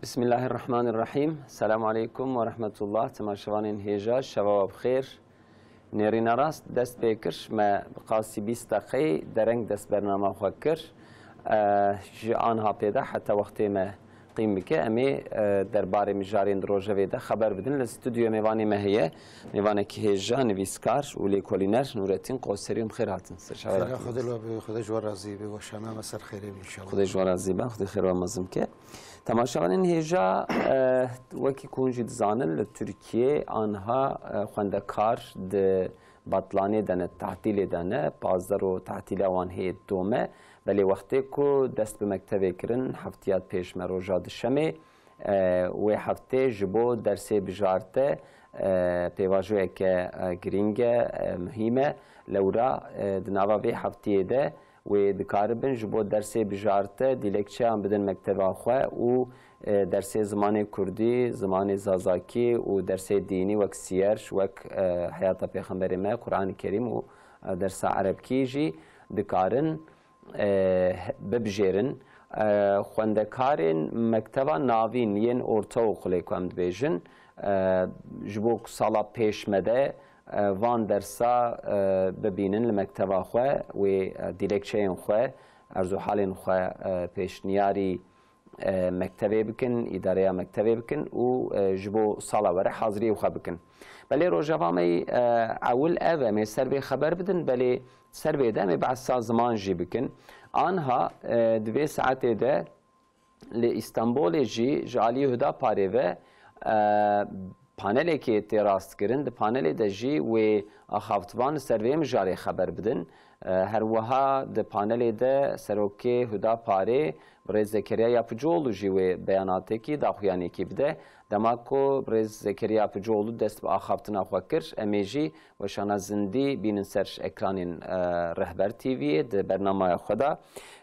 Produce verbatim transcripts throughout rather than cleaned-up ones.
Bismillahirrahmanirrahîm. Selamu aleykum ve rahmetullah. Temaşevanên hêja, şeva we bi xêr. Nêrîna rast dest pê kir, me bi qasî bîst deqeyê dereng dest bernama xwe kir. E, ji anha pê de heta wextê me qîm bike, em ê, e, derbarê mijarên di rojevê de xeber bidin. Li stûdyoyê mêvanê me heye, mêvanekî hêja, nivîskar û lêkolîner Nûretîn Qoserî. Em xêr hatin. Ser çava Xêra hatin. Xwedê li we be, Xwedê ji we razî be, weşana me ser xêrê be înşallah. Xwedê ji we razî be, Xwedê xêr we mezin ke. Temaşevanên hêja, e, wekî ku hûn jî dizanin, li Tirkiyê anha, e, xwendekar di batlanê de ne, tahtîlê de ne, pazdeh roj tahtîla wan heye dome. Belê wextê ku dest bi mektevê kirin, heftiya pêş me roja dişemê, e, wê heftê ji bo dersê bijarte, e, pêvajoyeke, e, girîng e, e, muhîm e. Lewra, e, di nava vê heftiyê de wê dikaribin ji bo dersê bijarte dîlekçeyan bidin mekteva xwe û, e, dersê zimanê kurdî, zimanê zazakî û dersê dînî wek siyer, wek, e, heyata Pêxemberê me, Quranê Kerîm û, e, dersa erebkî jî dikarin, e, bibijêrin. E, xwendekarên mekteva navîn yên ortaokulê ku em dibêjin, e, ji bo ku sala pêş me de, e, van dersa, e, bibînin li mekteva xwe, wê, e, dîlekçeyên xwe, erz û halên xwe, e, pêşniyarî, e, mektevê bikin, îdareya mektevê bikin û, e, ji bo sala were haziriyê xwe bikin. Belê rojeva me yî, e, ewil ev e, em ê ser vê xeber bidin, belê ser vê de em ê behsa ziman jî bikin. Anha, e, di vê saetê de li Îstanbolê jî ji aliyê Hudaparê ve, e, panelekê tê rastkirin. Di panelê de jî wê axaftvan li ser vê mijarê xeber bidin. E, her wiha di panelê de serokê Hudaparê birêz Zekeriya Yapıcıoğlu jî wê beyanatekî, daxuyaniyekî bide. Dema ku birêz Zekeriya Yapıcıoğlu dest bi axaftina xwe kir, em ê jî weşana zindî bînin ser ekranên, e, Rehber T V'yê di bernamaya xwe de.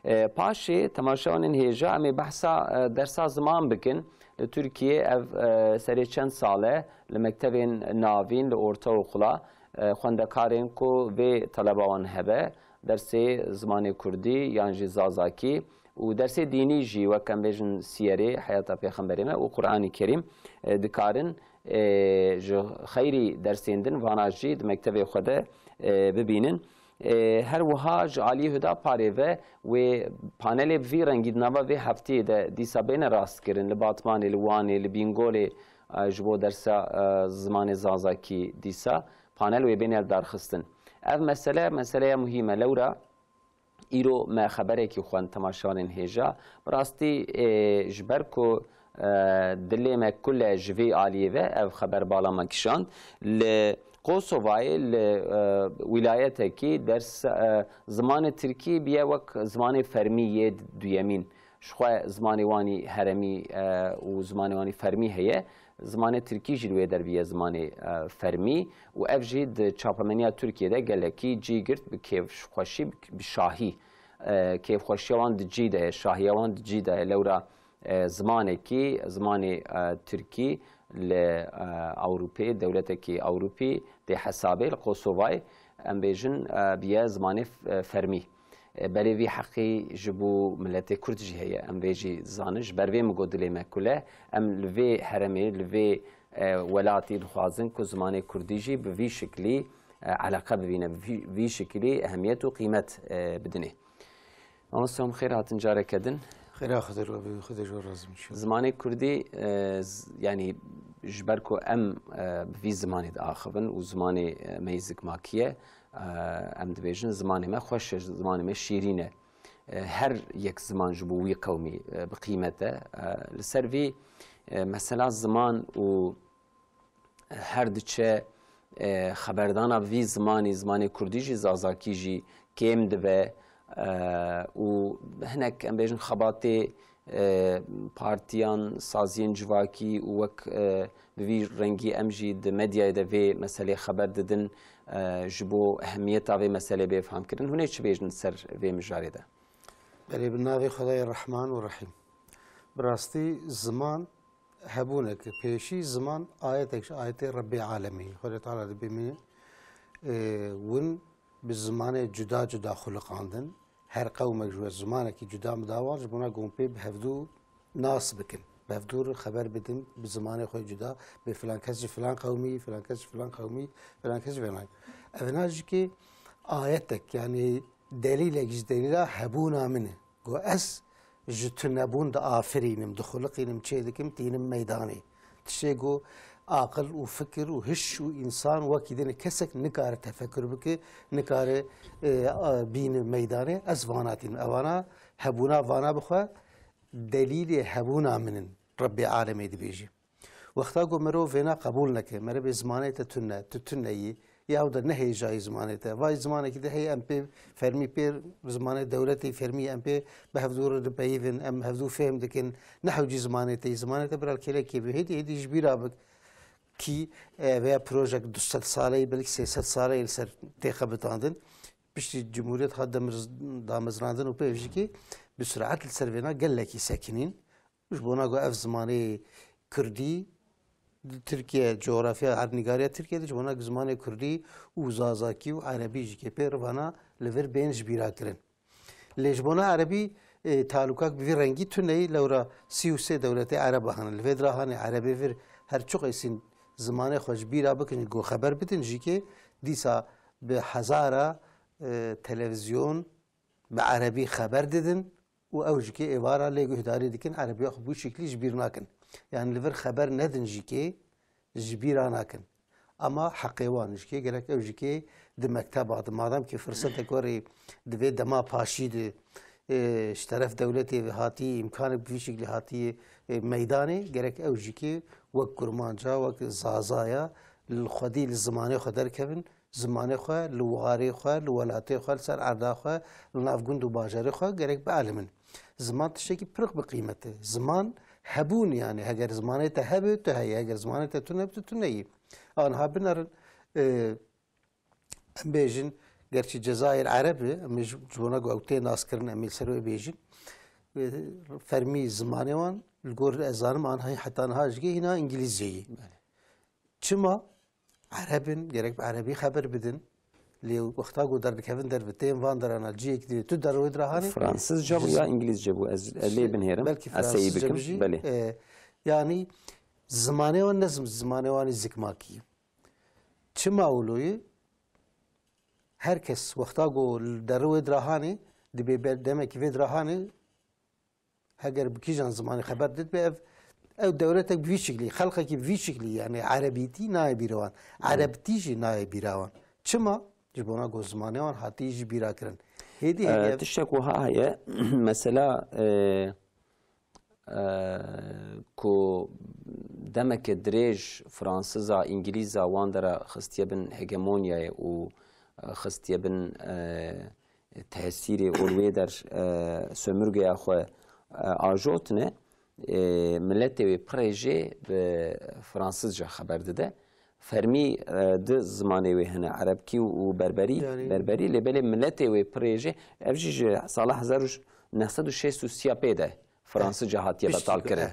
E, paşê temaşevanên hêja em ê behsa, e, dersa ziman bikin. Li Tirkiyê ev, e, serê çend sal e li mektevên navîn, li ortaokula, e, xwendekarên ku vê taleba wan hebe, dersê zimanê kurdî yan jî zazakî û dersê dînî jî, wek em bêjin siyerê, heyata Pêxemberê me û Quranî Kerîm, e, dikarin, e, ji xeyrî dersên din vana jî di mektevê xwe de, e, bibînin. E, her wiha ji alî Hudaparê ve wê panelê bi vî rengî di nava vê heftiyê de dîsa bêne rastkirin li Batmanê, li Wanê, li Bîngolê, e, ji bo dersa, e, zimanê zazakî dîsa panel wê bêne darxistin. Ev mesele, meseleya muhîm e. Lewra îro me xeberekî xwend temaşevanên hêja. Bi rastî, e, ji ber ku, e, dilê me kul e ji vê aliyê ve ev xeber bala me kişand. Li Kosovayê, li, e, wîlayetekî ders, e, zimanê tirkî biye wek zimanê fermî yê duyemîn. Ji xwe zimanê wanî heremî, e, û zimanê wanî fermî heye. Zimanê tirkî jî li wê derbiye zimanê, e, fermî û ev jî di çapemeniya Tirkiyê de gelekî cî girt, bi kêfxweşî, bi, bi şahî. E, kêfxweşiya wan di cî de ye, şahiya wan di cî de ye. Lewra, e, zimanekî, zimanê, e, tirkî li, e, Ewropê, dewletekî Ewropî tê hesabê, li Kosovayê, em bêjin, e, biye zimanê f-, e, fermî. E, belê vî heqî ji bo miletê Kurd jî heye. Em vê jî zanin. Ji ber vê min got dilê me kul e. Em li vê heremê, li vê, e, welatî dixwazin ku zimanê Kurdî jî bi vî şiklî, e, eleqe bibîne, bi vî, vî şiklî ehemiyet û qîmet, e, bidinê. Mamoste, em xêr hatin careke din. Xêra Xwedê li we be, Xwedê ji we razî be înşallah. Zimanê Kurdî, e, z-, yanî ji ber ku em, e, bi vî zimanê diaxivin û zimanê, e, me yî zikmakî ye, e, em dibêjin zimanê me xweş e, zimanê me şîrîn e. E, her yek ziman ji bo wî qewmî, e, bi qîmet e. E, li ser vî, e, mesela ziman û her diçe, e, xeberdana vî zimanî, zimanê kurdî jî, zazakî jî kêm dibe, e, û hinek, em bêjin, xebatê, e, partiyan, saziyên civakî û wek, e, bi vî rengî em jî di medyayê de vê meselê xeber didin, e, ji bo ehemiyeta vê meselê bê fehmkirin. Hûn ê çi bêjin ser vê mijarê de? Belê, bi navê Xwedayê Rehman û Rehîm. Bi rastî ziman hebûneke pêşî, ziman ayetek ji ayetê Rebbê Alemî, Xwedê Teala dibêjin, e, win bi zimanê cuda cuda xuliqandin. Her qewmek ji we zimanekî cuda midawan, ji bona ku hûn pê bi hevdû nas bikin. Bi hevdû re xeber bidin, bi zimanê xwe cuda, bê filan kes ji filan qewmî, filan kes ji filan qewmî, filan kes ji filan. Evina jî kê ayetek, yanî delîlek ji delîla hebûna min e. Got, ez ji tunebûn diafirînim, dixuliqînim, çê dikim, tînim meydanê. Tiştê ku aqil û fikir û hiş û însan wekî din e. Kesek nikare tefekur bike, nikare, e, a, bîne meydanê. Ez vana tînim. Evana hebûna vana bi xwe delîlê hebûna min in, Rebbê alemê dibêje. Wexta ku mirov vêna qebûl neke, merivê zimanê te tune, tu tune yî, yaw de nehêjayî zimanê te. Vay zimanekî de heye em pê fermî pê zimanê dewletê fermî em pê bi hevdû re dipeyivin, em hevdû fêhm dikin, nehewcî zimanê te yî, zimanê te bira kêlekê bi hêdî hêdî ji bîra bik. Kî, e, veya projek du sed saleyî, belkî sê sed saleyî li ser tê xebitandin. Piştî Cumhuriyet hat demir-, damezrandin û pê jî kî bi surat li ser vêna gelekî sekinîn. Ji bona ku ev zimanê kurdî di Tirkiye, coğrafya erdnîgariya Tirkiye de ji bona ku zimanê kurdî û zazakî û erebî jî kê pê rivana li vir bên ji bîra kirin. Lê ji bona erebî, e, talûkak bi vî rengî tune yî, lewra sî û sê dewletê ereba hene. Li vê dira hanê erebê vir her çiqasîn zimanê xwe ji bîra bikin, ku xeber bidin jî kê dîsa bi hezara, e, televîzyon bi erebî xeber didin û ew jî kê êvara lê guhdarî dikin, erebiya xwe bi wî şeklî ji bîr nakin. Yanî li vir xeber nedin jî kê ji bîra nakin. Ama heqê wan jî kê gerek ew jî kê di mekteba de, madem kê firsetek werê di vê dema paşî de, e, ji teref dewletê ve hatî, îmkanek bi vî şeklî hatî, e, meydanê, gerek ew jî kê wek kurmanca, wek zazaya, li xwedî li zimanê xwe derkevin, zimanê xwe, li warê xwe, li welatê xwe, li ser erda xwe, li nav gund û bajarê xwe gerek bielimin. Ziman tiştekî pir bi qîmet e. Ziman hebûn, yanî heger zimanê te hebe, tu heye, heger zimanê te tune be, tu tune yî. Aniha binerin, e, em bêjin, gerçî Cezayir ereb e, em ê ji, ji bona ku ew tê naskirin, em ê li ser wê bêjin. E, fermî zimanê wan, li gor ez zanim, aniha heta niha jî hîna îngilîzce yî. Belê. Çima? Ereb in, gerek bi erebî xeber bidin. Lê wexta ku derdikevin derve, tên van derana ciyekî divê tu derwê dira hanê. Fransizca bû ya îngilîzce bû? Ez, ez lê binêrim. Belkî ez seyî fransizca bikim. Bijî. Belê. E, yanî zimanê wan ne zim-, zimanê wan î zikmakî. Çima wilo ye? Her kes wexta ku li derwê dira hanê, dibê ber-, demekî vê dira hanê, heger bi kîjan zimanê xeber didbe, ev, ew dewletek bi vî şiklî, xelqekî bi vî şiklî, yanî erebîtî nayê bîra wan. Erebtî jî nayê bîra wan. Çima? Ji bona ku zimanê wan hatî ji bîra kirin. Hêdî, hêdî, e, ev tiştek wiha heye, mesela, e, e, ku demeke dirêj Fransiza, Îngilîza wan dera xistiye bin hegemonyayê û, e, xistiye bin, e, tesîrê û li wê der, e, sömürgeya xwe, e, ajotine, e, miletê wê pirê jê bi fransizca xeber dide. Fermî, e, di zimanê wê hene, erebkî û berberî, yanî berberî, lê belê miletê wê pirê jê, ev jî ji sala hezar û neh sed û şêst û sê ya pê de fransizca hatiye betal kirin.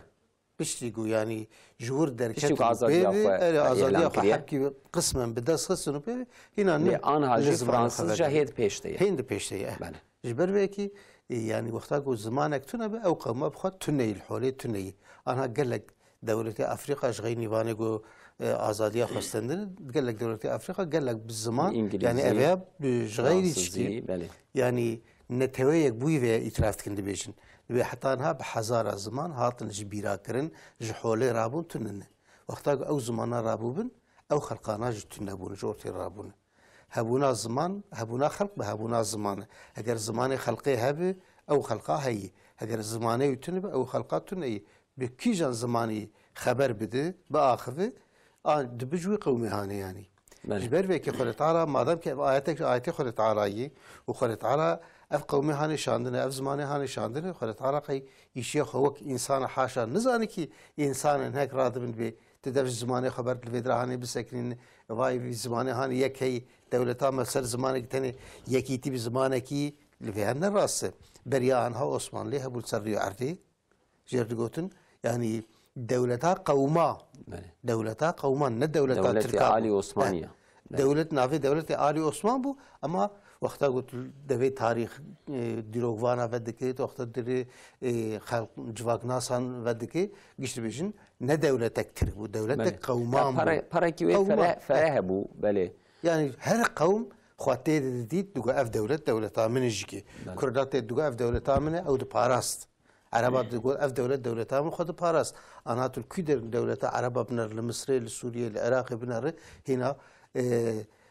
Piştî ku, yanî, ji wir derketin û pê ve, erê, azadiya xwe hepkî qismen bi dest xistin û pê ve, hîna nî. Lê aniha jî fransizca hê di pêş de ye. Hên di pêş de ye. Belê. Ji ber vê yekê, e, yanî wexta ku zimanek tune be, ew qewma bi xwe tune yî, li holê tune yî. Aniha gelek dewletê Afrîka ji xeynî vanê ku, e, azadiya xwestendin, gelek dewletê Afrîka gelek bi ziman, yanî, îngilîzî, ev ya, e, ji xeyrî tiştî, fransizî, belê, yanî neteweyek bûyî ve îtiraf dikin, dibêjin. Divê heta niha bi hezara ziman hatin ji bîra kirin, ji holê rabûn tune ne. Wexta ku ew zimana rabûbin, ew xelqana jî tune bûn, ji ortê rabûn. Hebûna ziman, hebûna xelq bi hebûna ziman e. Heger zimanê xelqê hebe, ew xelqa heyî. Heger zimanê wî tune be, ew xelqa tune yî. Bi kîjan zimanî xeber bide, biaxive, a, dibe ji wî qewmê hanê yanî. Belê. Ji ber vê yekê Xwedê Teala, madem ki ev ayetek ji ayetê Xwedê Teala yî û Xwedê Teala ev qewmê hanê şandine, ev zimanê hanê şandine, Xwedê Teala qey îşiya xwe wek însana haşa nizane ki însan hinek radibin bê, tu dev ji zimanê xwe ber, li vê dira hanê bisekinîn, vay vî zimanê hanê yek heyî, dewleta me ser zimanekî tenê yekîtî bi zimanekî li vê her ne rast e. Beriya anha Osmanlî hebû li ser rîyo erdê. Jêr digotin, yanî dewleta qewma, belê, dewleta qewma, ne dewleta Tirka. Dewletê Alî Osmaniye. Eh, belê, dewlet navê dewletê Alî Osman bû, ama Wexta ku tu devê tarîx, e, dîrokvana vedikê, tu wexta dirê, e, xelk civaknasan vedikê, giş dibêjin ne dewletek Tirk bû, dewletek Belê. qewman Ya bû. pere-, perekî wê Qewman. fere-, fere hebû, belê. Yani her qewm xwe tê didît, digo ev dewlet, dewleta min e jî kê. Belê. Kurda tê digo ev dewleta min e, ew diparast. Ereba Ê. digo ev dewlet, dewleta min xwe diparast. Ana tu li kû der dewleta Ereba binere, li Misrê, li Sûriyê, li Iraqê binere, hîna, e,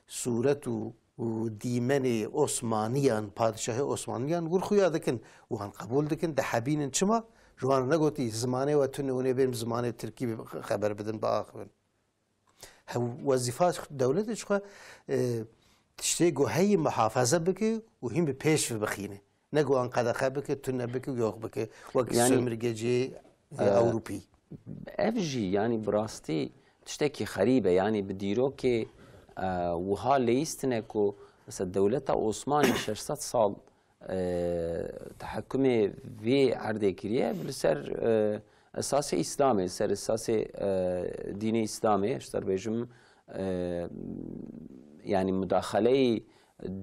sûret û û dîmenê Osmaniyan, padişahê Osmaniyan wir xuya dikin, wan qebûl dikin, dihebînin. Çima? Ji wan re negotî, zimanê we tune, hûn ê bên bi zimanê tirkî bi xeber bidin, biaxivin. Hew wezîfa dewletê ji xwe, e, tiştê ku heyî muhafaza bike û hîn bi pêş ve bixîne. Ne ku wan qedexe bike, tune bike û yox bike. Wek Yani, sömürgeciyê e, e, Ewropî. Ev jî, yani, bi rastî tiştekî xerîb e. Yani, bi dîrokê, e, wiha leyîstine ku, mesela, dewleta Osmanî şeş sed sal, e, tehekkumê vê erdê kiriye, li ser, e, esasê Îslamê, li ser esasê, e, dînê Îslamê, ji te bêjim, e, yani, mudaxeleyî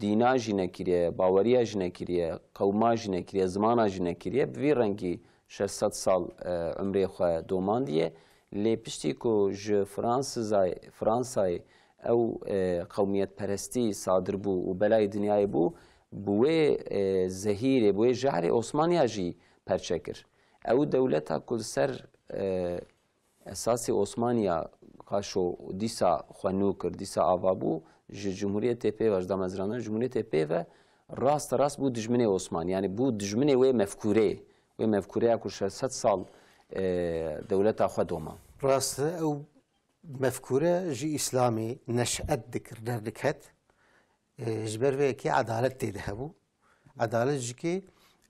dîna jî nekiriye, baweriya jî nekiriye, qewma jî nekiriye, zimana jî nekiriye. Bi vî rengî şeş sed sal, e, umrê xwe domandiye. Lê piştî ku ji Fransizay-, Fransayê ew, e, qewmiyetperestî sadir bû û belayê dinyayê bû, bi wê, e, zehîrê, bi wê jehrê Osmaniya jî perçe kir. Ew dewleta ku li ser, e, esasê Osmaniya qaşo dîsa xwe nû kir, dîsa ava bû, ji Cumhuriyetê pê ve, ji damezrandina Cumhuriyetê pê ve raste rast bû dijminê Osmanî. Yani bû dijminê wê mefkûreyê, wê mefkûreya ku şeş sed sal, e, dewleta xwe doma. Rast e, ew mefkûre ji Îslamê neş'et dikir, derdiket. E, ji ber vê yekê edalet tê de hebû. Edalet jî kê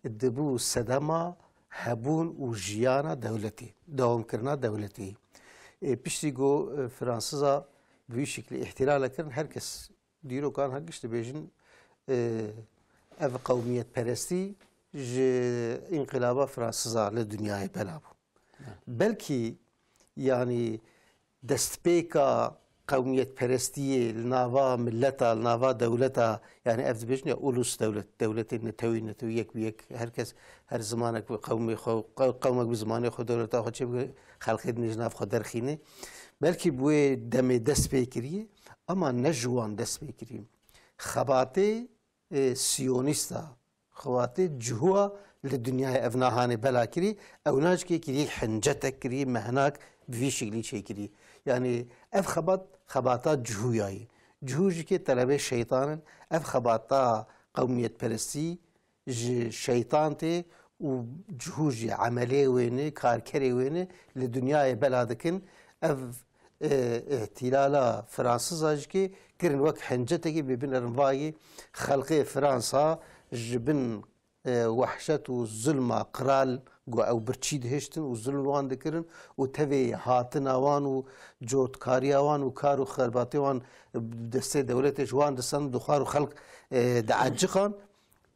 dibû sedema hebûn û jiyana dewletê, dewamkirina dewletê. E, piştî ku, e, Fransiza bi vî şeklî îhtilale kirin, her kes dîrokan her giş dibêjin, e, ev qewmiyetperestî ji înqilaba Fransiza li dinyayê bela bû. Belkî, yanî, destpêka qewmiyetperestiyê li nava mileta, li nava dewleta, yanî ev dibêjin ya ulus dewlet, dewletê netewî, netewî yek bi yek, her kes her zimanek bi qewmê xwe, qew-, qewmek bi zimanê xwe, dewleta xwe çêbike, xelkê din ji nav xwe derxîne. Belkî bi wê demê dest pê kiriye, ama ne ji wan dest pê kiriye. Xebatê, e, siyonîsta, xebatê cihûa li dinyayê ev nahanê bela kirî, ew najikê kirî hincetek kirî, mehnak bi vî şiklî çêkirî. Yanî ev xebat, xebata cihûya ye. Cihû jî kê telebê şeytan in, ev xebata qewmiyetperestî ji şeytan tê û cihû jî emelê wê ne, karkerê wê ne, li dinyayê bela dikin. Ev, e, îhtîlala Fransiza jî kê kirin wek hencetekî bê binerin vayê xelkê Fransa ji bin, e, wehşet û zulma qral ku ew birçî dihiştin û zulm wan dikirin û tevê hatina wan û cotkariya wan û kar û xerbatê wan destê dewletê ji wan disan dixwar û xelk, e, dieciqan.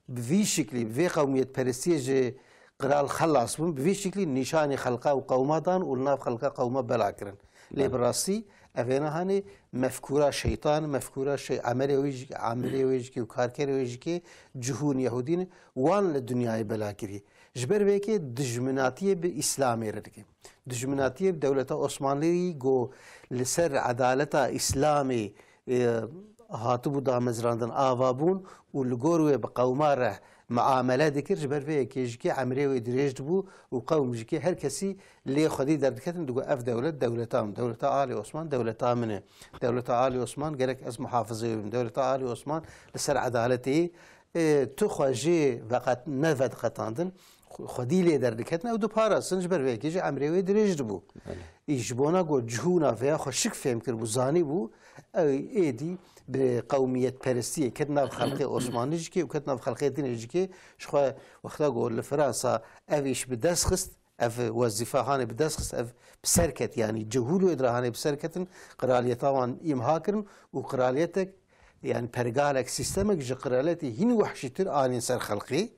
Bi vî şiklî, bi vê qewmiyetperestiyê ji qral xelas bûn, bi vî şiklî nîşanî xelqa û qewma dan û li nav xelka qewma bela kirin. Lê bi rastî ev ê nihanê mefkûra şeytan, mefkûra şey-, emelê wê jî, emelê wê jî kê û karkerê wê jî kê cihûn yehûdî ne, wan li dinyayê bela kirî. Ji ber vê yekê dijminatiyê bi Îslamê re dike. Dijminatiyê bi dewleta Osmanlî ku li ser edaleta Îslamê, e, hatibû damezrandin, ava bûn û li gor wê bi qewma re muamele dikir, ji ber vê yekê jî kê emrê wê dirêj dibû û qewm jî kê her kesî lê xwedî derdiketin, digot, ev dewlet dewleta min, dewleta Alê Osman dewleta min e. Dewleta Alê Osman gerek ez muhafize wê bim. Dewleta Alê Osman li ser edaletê, e, tu xwe jê veqet-, ne vediqetandin, xwe-, xwedî lê derdiketin, ew diparastin, ji ber vê yekê jî emrê wê dirêj dibû. Belê. Î ji bona ku cihûna vêya xwe şik fêm kiribû, zanîbû, ew êdî bi qewmiyetperestiyê ket nav xelkê Osmanî jî kê û ket nav xelkê dinê jî kê, ji xwe wexta ku li Fransa ev îş bi dest xist, ev wezîfe hanê bi dest xist, ev bi ser ket, yanî cihû li wê dira hanê bi ser ketin, qiraliyeta wan îmha kirin û qiraliyetek, yanî pergalek, sîstemek ji qiraliyetê hîn wehşîtir anîn ser xelkê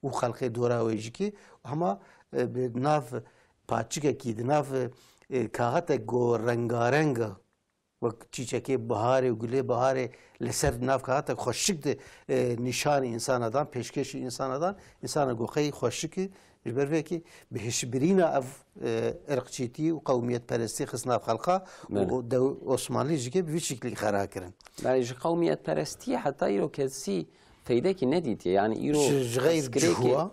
û xelkê dora wê jî kê, hema, e, bi nav paçikekî, di nav, e, kaxetek ku rengareng e, Wek çîçekê biharê û gulê biharê li ser navka hate xweşik di, e, nîşanî însana dan, pêşkêşî însana dan, însana go qey xweşik e, ji ber vê yekê bi hişbirîna ev, e, irqçîtî û qewmiyetperestî xist nav xelqa û Belê. o dew-, Osmanlî ji kê bi vî şiklî xera kirin. Belê, ji qewmiyetperestiyê heta îro kesî feydekî nedîtiye. Yani îro Ji, ji xeyr pirsgirêkê cihûa?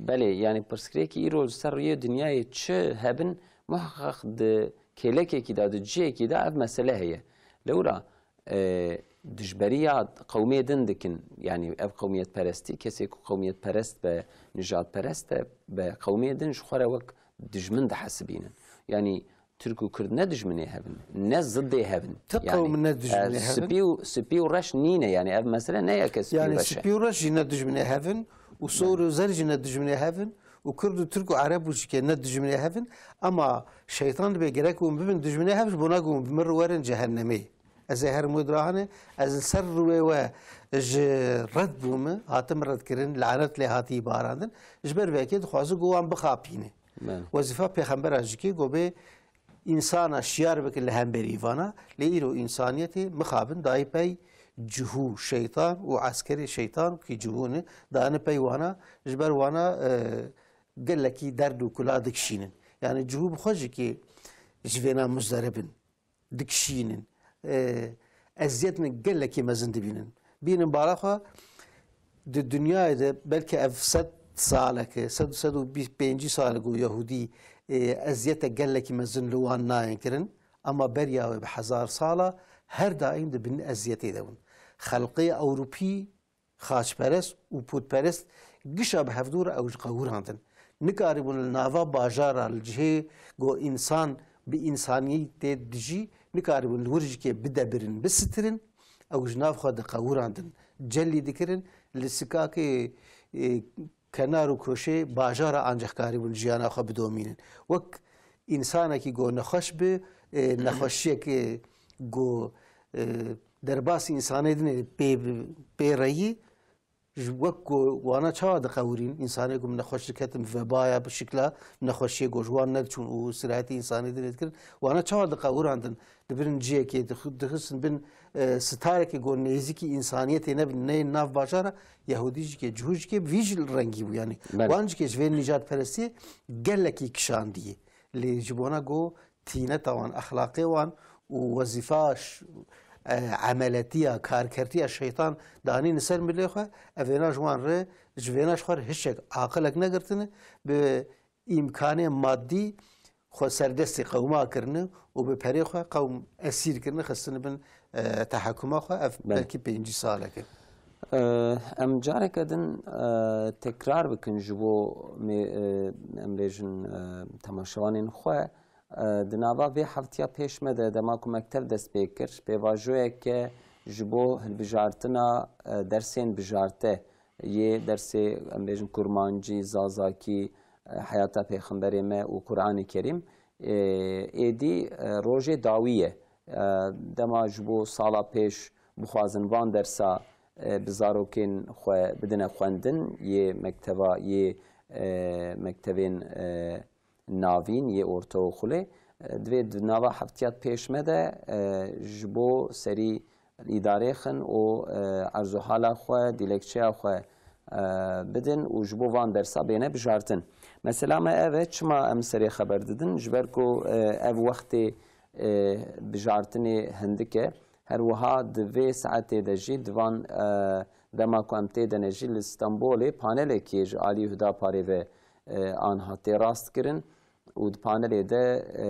Belê, yani pirsgirêkî îro li ser rûyê dinyayê çi hebin, muheqeq di kêlekekî de, di cihekî de ev mesele heye. Lewra, e, dijberiya qewmê din dikin, yani ev qewmiyetperestî, kesê ku qewmiyetperest be, nijadperest be, be qewmê din ji xwe re wek dijmin dihesibînin. Yani Tirk û Kurd ne dijminê hev in, ne zidê hev in. Ti Yani, qewm ne dijminê e, hev in? Spî û, spî û reş nîne, yani ev mesele ne yeke spî û Yani reş e. Spî û reş jî ne dijminê hev in û sor û zer jî ne dijminê hev in û Kurd û Tirk û Ereb û jî ke ne dijminê hev in. Ama şeytan dibê gerek hûn bibin dijminê hev ji bona ku hûn bi min re werin cehennemê. Ez ê herim wê dirahane, ez li ser rûyê we ji red bûme, hatim redkirin, lanet lê hatî barandin. Ji ber vê yekê dixwaze ku wan bixapîne. Belê. Wezîfa pêxembera jî kê ku bê însana şiyar bike li hemberî vana, lê îro însaniyetê mixabin dayî pey cihû şeytan û eskerê şeytan kî cihû ne, dane pey wana, ji ber wana, e, gelekî derd û kula dikişînin. Yani cihû bi xwe jî kê ji vêna muzdarib in, dikişînin, e, eziyetine gelekî mezin dibînin. Bînin bala xwe, di dinyayê de belkî ev sed salek e, sed, sed û bîst pêncî salek û Yehûdî, e, eziyete gelekî mezin li wan nayên kirin, ama beriya wê bi hezar sala her daîm di bin eziyetê de bûn. Xelqê Ewropî, xaçperest û pûtperest gişa bi hevdû re ew ji qewirandin. Nikaribûn li nava bajara, li cihê ku însan bi însaniyê tê dijî, nikaribûn li wir jî kê bidebirin, bisitirin, ew ji nav xwe diqewirandin, celî dikirin, li sikakê, e, kenar û koşê bajara ancî karibûn jiyana xwe bidomînin. Wek însanekî ku nexweş bi, e, nexweşiyek, e, ku, e, derbasî însanê din ê pê, pê reyî, ji wek ku wana çawa diqewirîn, însanê ku min nexweş diketin, vebaya bi şikla nexweşiyê ku ji wan nediçûn û sirayetî însanê din ê dikirin, wana çawa diqewirandin, dibirin ciyekê, dix-, dixistin bin, e, sitarekê ku nêzîkî însaniyetê nebin, neyên nav bajara, Yehûdî jî kê, cihû jî kê, vî jî rengî bû. Yani Belê. wan jî kê ji vê nîjadperestiyê gelekî kişandiyê. Lê ji bona ku tîneta wan, exlaqê wan û wezîfa ş-, e, emeletiya, karkertiya şeytan danîne ser milê xwe, ev êna ji wan re, ji vêna ji xwe re hişek aqilek negirtine, bi îmkanê maddî xwe serdestê qewma kirine û bi perê xwe qewm esîr kirine, xistine bin, e, tehekuma xwe. Ev Belê. belkî pêncî salek e. E, em careke din, e, tekrar bikin ji bo mê-, e, em bêjin, e, temaşevanên xwe. E, di nava vê heftiya pêş me de, dema ku mektev dest pê kir, pêvajoyeke ji bo hilbijartina, e, dersên bijarte yê dersê, em bêjin, kurmancî, zazakî, e, heyata Pêxemberê me û Qur'anê Kerîm, e, êdî, e, rojê dawî ye. E, dema ji bo sala pêş bixwazin van dersa, e, bi zarokên xwe bidine xwendin yê mekteva, yê, e, mektevên, e, navîn yê ortaoxulê, e, divê di nava heftiya pêş me de, e, ji bo serî îdarê xin û, e, erz û hala xwe, dîlekçeya xwe, e, bidin û ji bo van dersa bêne bijartin. Mesela me ev e, çima em serê xeber didin? Ji ber ku, e, ev wextê, e, bijartinê hindik e. Her wiha di vê saetê de jî, di van, e, dema ku em tê de ne jî, li Stenbolê panelekê ji alî Hudaparê ve, e, anha tê rast kirin û di panelê de, e,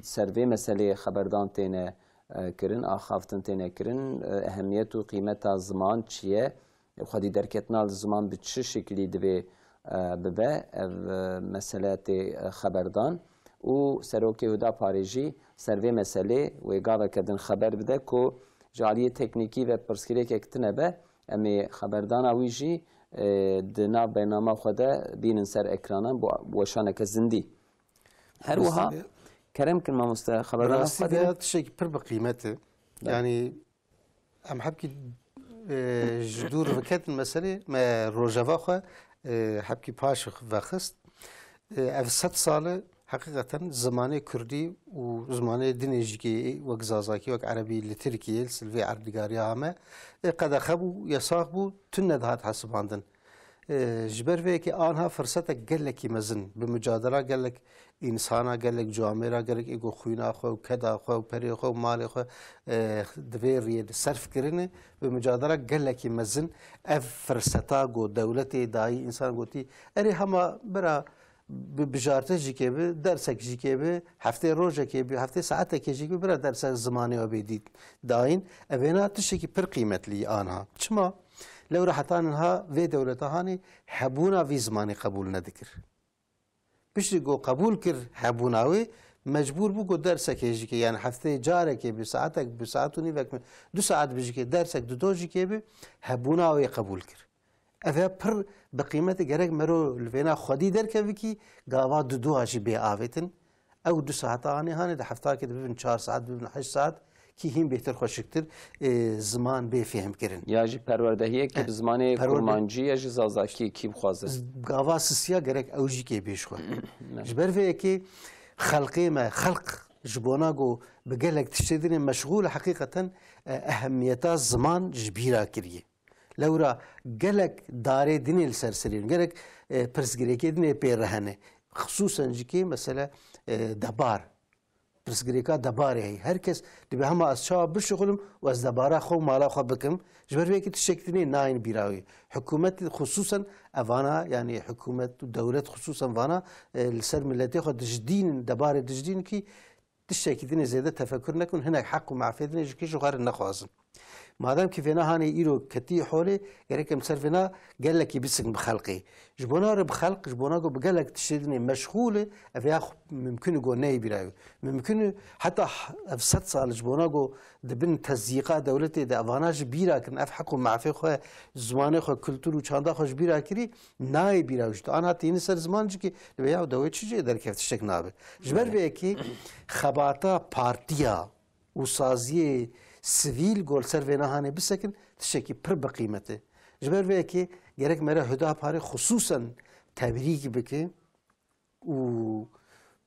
ser vê meseleyê xeberdan têne, e, kirin, axaftin têne kirin, e, ehemiyet û qîmeta ziman çi ye, xwedî derketina li ziman bi çi şiklî divê, e, bibe, ev, e, mesele tê, e, xeberdan û Serokê Hudaparê jî ser vê meselê wê gaveke din xeber bide ku ji aliyê teknîkî ve pirsgirêkek tune be, em ê xeberdana wî jî, e, di nav bernama xwe de bînin ser ekranan bo weşaneke zindî. Her wiha Rastî de kerem kin mamoste, xeberdana Rastî xwe de dînin. Tiştekî pir bi qîmet e. Belê. Yanî em hebkî, e, ji dûr veketin meselê, me rojeva xwe, e, hebkî paş vexist. E, ev sed sal e, Heqîqeten zimanê kurdî û zimanê dinê jî kê wek zazakî, wek erebî li Tirkiyê, li silvê erdnîgariya hame, ê qedexe bû, yasax bû, tune dihat hesibandin. E, ji ber vê yekê anha firsetek gelekî mezin bi mucadela gelek însana, gelek camêra, gelek êgo xwîna xwe û keda xwe û perê xwe û malê xwe, e, di vê riyê de serf kirine, bi mucadela gelekî mezin ev firseta got dewletê dayî însan gotî, erê hema bira bi bijarte jî kê bi, dersek jî kê bi, heftê rojekê bi, heftê saetekê jî bi, bira dersa zimanê we bê dît dayîn. Evêna tiştekî pir qîmetlî anha. Çima? Lewra heta niha vê dewleta hanê hebûna vî zimanê qebûl nedikir. Piştî ku qebûl kir hebûna wê, mecbûr bû ku dersekê jî kê, yani heftê carekê bi, saetek bi, saet û nîvek bi, du saet bi jî kê, dersek dido jî kê bi, hebûna wê qebûl kir. Ev ya pir bi qîmetê gerek mero li vêna xwedî derkevî kî gava didoa jî bê avêtin. Ew du saeta anê hanê di heftakê de bibin çar saet, bibin heşt saet kî hîn bêhtir xweşiktir, e, ziman bê fêhm kirin. Ya jî perwerdehiyekê Eh, bi zimanê perwerde- kurmancî ya jî zazakî kî bixwaze. Z-, gava sisiya gerek ew jî kê bê ji xwe. Ne. Ji ber vê yekê xelqê me, xelq ji bona ku bi gelek tiştê dinê meşxûl e, heqîqeten, e, ehemmiyeta ziman ji bîra kiriye. Lewra gelek darê dinê li ser serê, gelek, e, pirsgirêkê dinê pê re hene. Xisûsen jî kê mesele, e, debar. Pirsgirêka debarê heye. Her kes dibe hema ez çawa bişuxulim û ez debara xwe û mala xwe bikim. Ji ber vê yekê tiştek dinê nayên bîra wî. Hikûmet xisûsen evana, yani hikûmet û dewlet xisûsen vana, e, li ser miletê xwe dijdînin, debarê dijdîn kî tiştekî dinê zêde tefekur nekin, hinek heq û mafê dinê ji kî ji xwe re nexwazin. Madem ki vêna hanê îro ketî holê, gerek em ser vêna gelekî bisikin bi xelqê. Ji bona re bi xelq, ji bona ku bi gelek tiştê dinê meşxûl e, ev ya xu-, mimkun e ku neyê bîra wî. Mimkun e heta h-, ev sed sal ji bona ku di bin tezyîqa dewletê de evana ji bîra kirin, ev heq û mafê xwe, zimanê xwe, kultur û çanda xwe ji bîra kirî, nayê bîra wî. Ji tu anha tînî ser ziman jî ki, dibe ya dewê çi jê derkeft tiştek nabe. Ji ber vê yekê xebata partiya û saziyê sivîl gol ser vê nehanê bisekin, tiştekî pir bi qîmet e. Ji ber vê yekê gerek mere Hudaparê xisûsen tebrîk bike û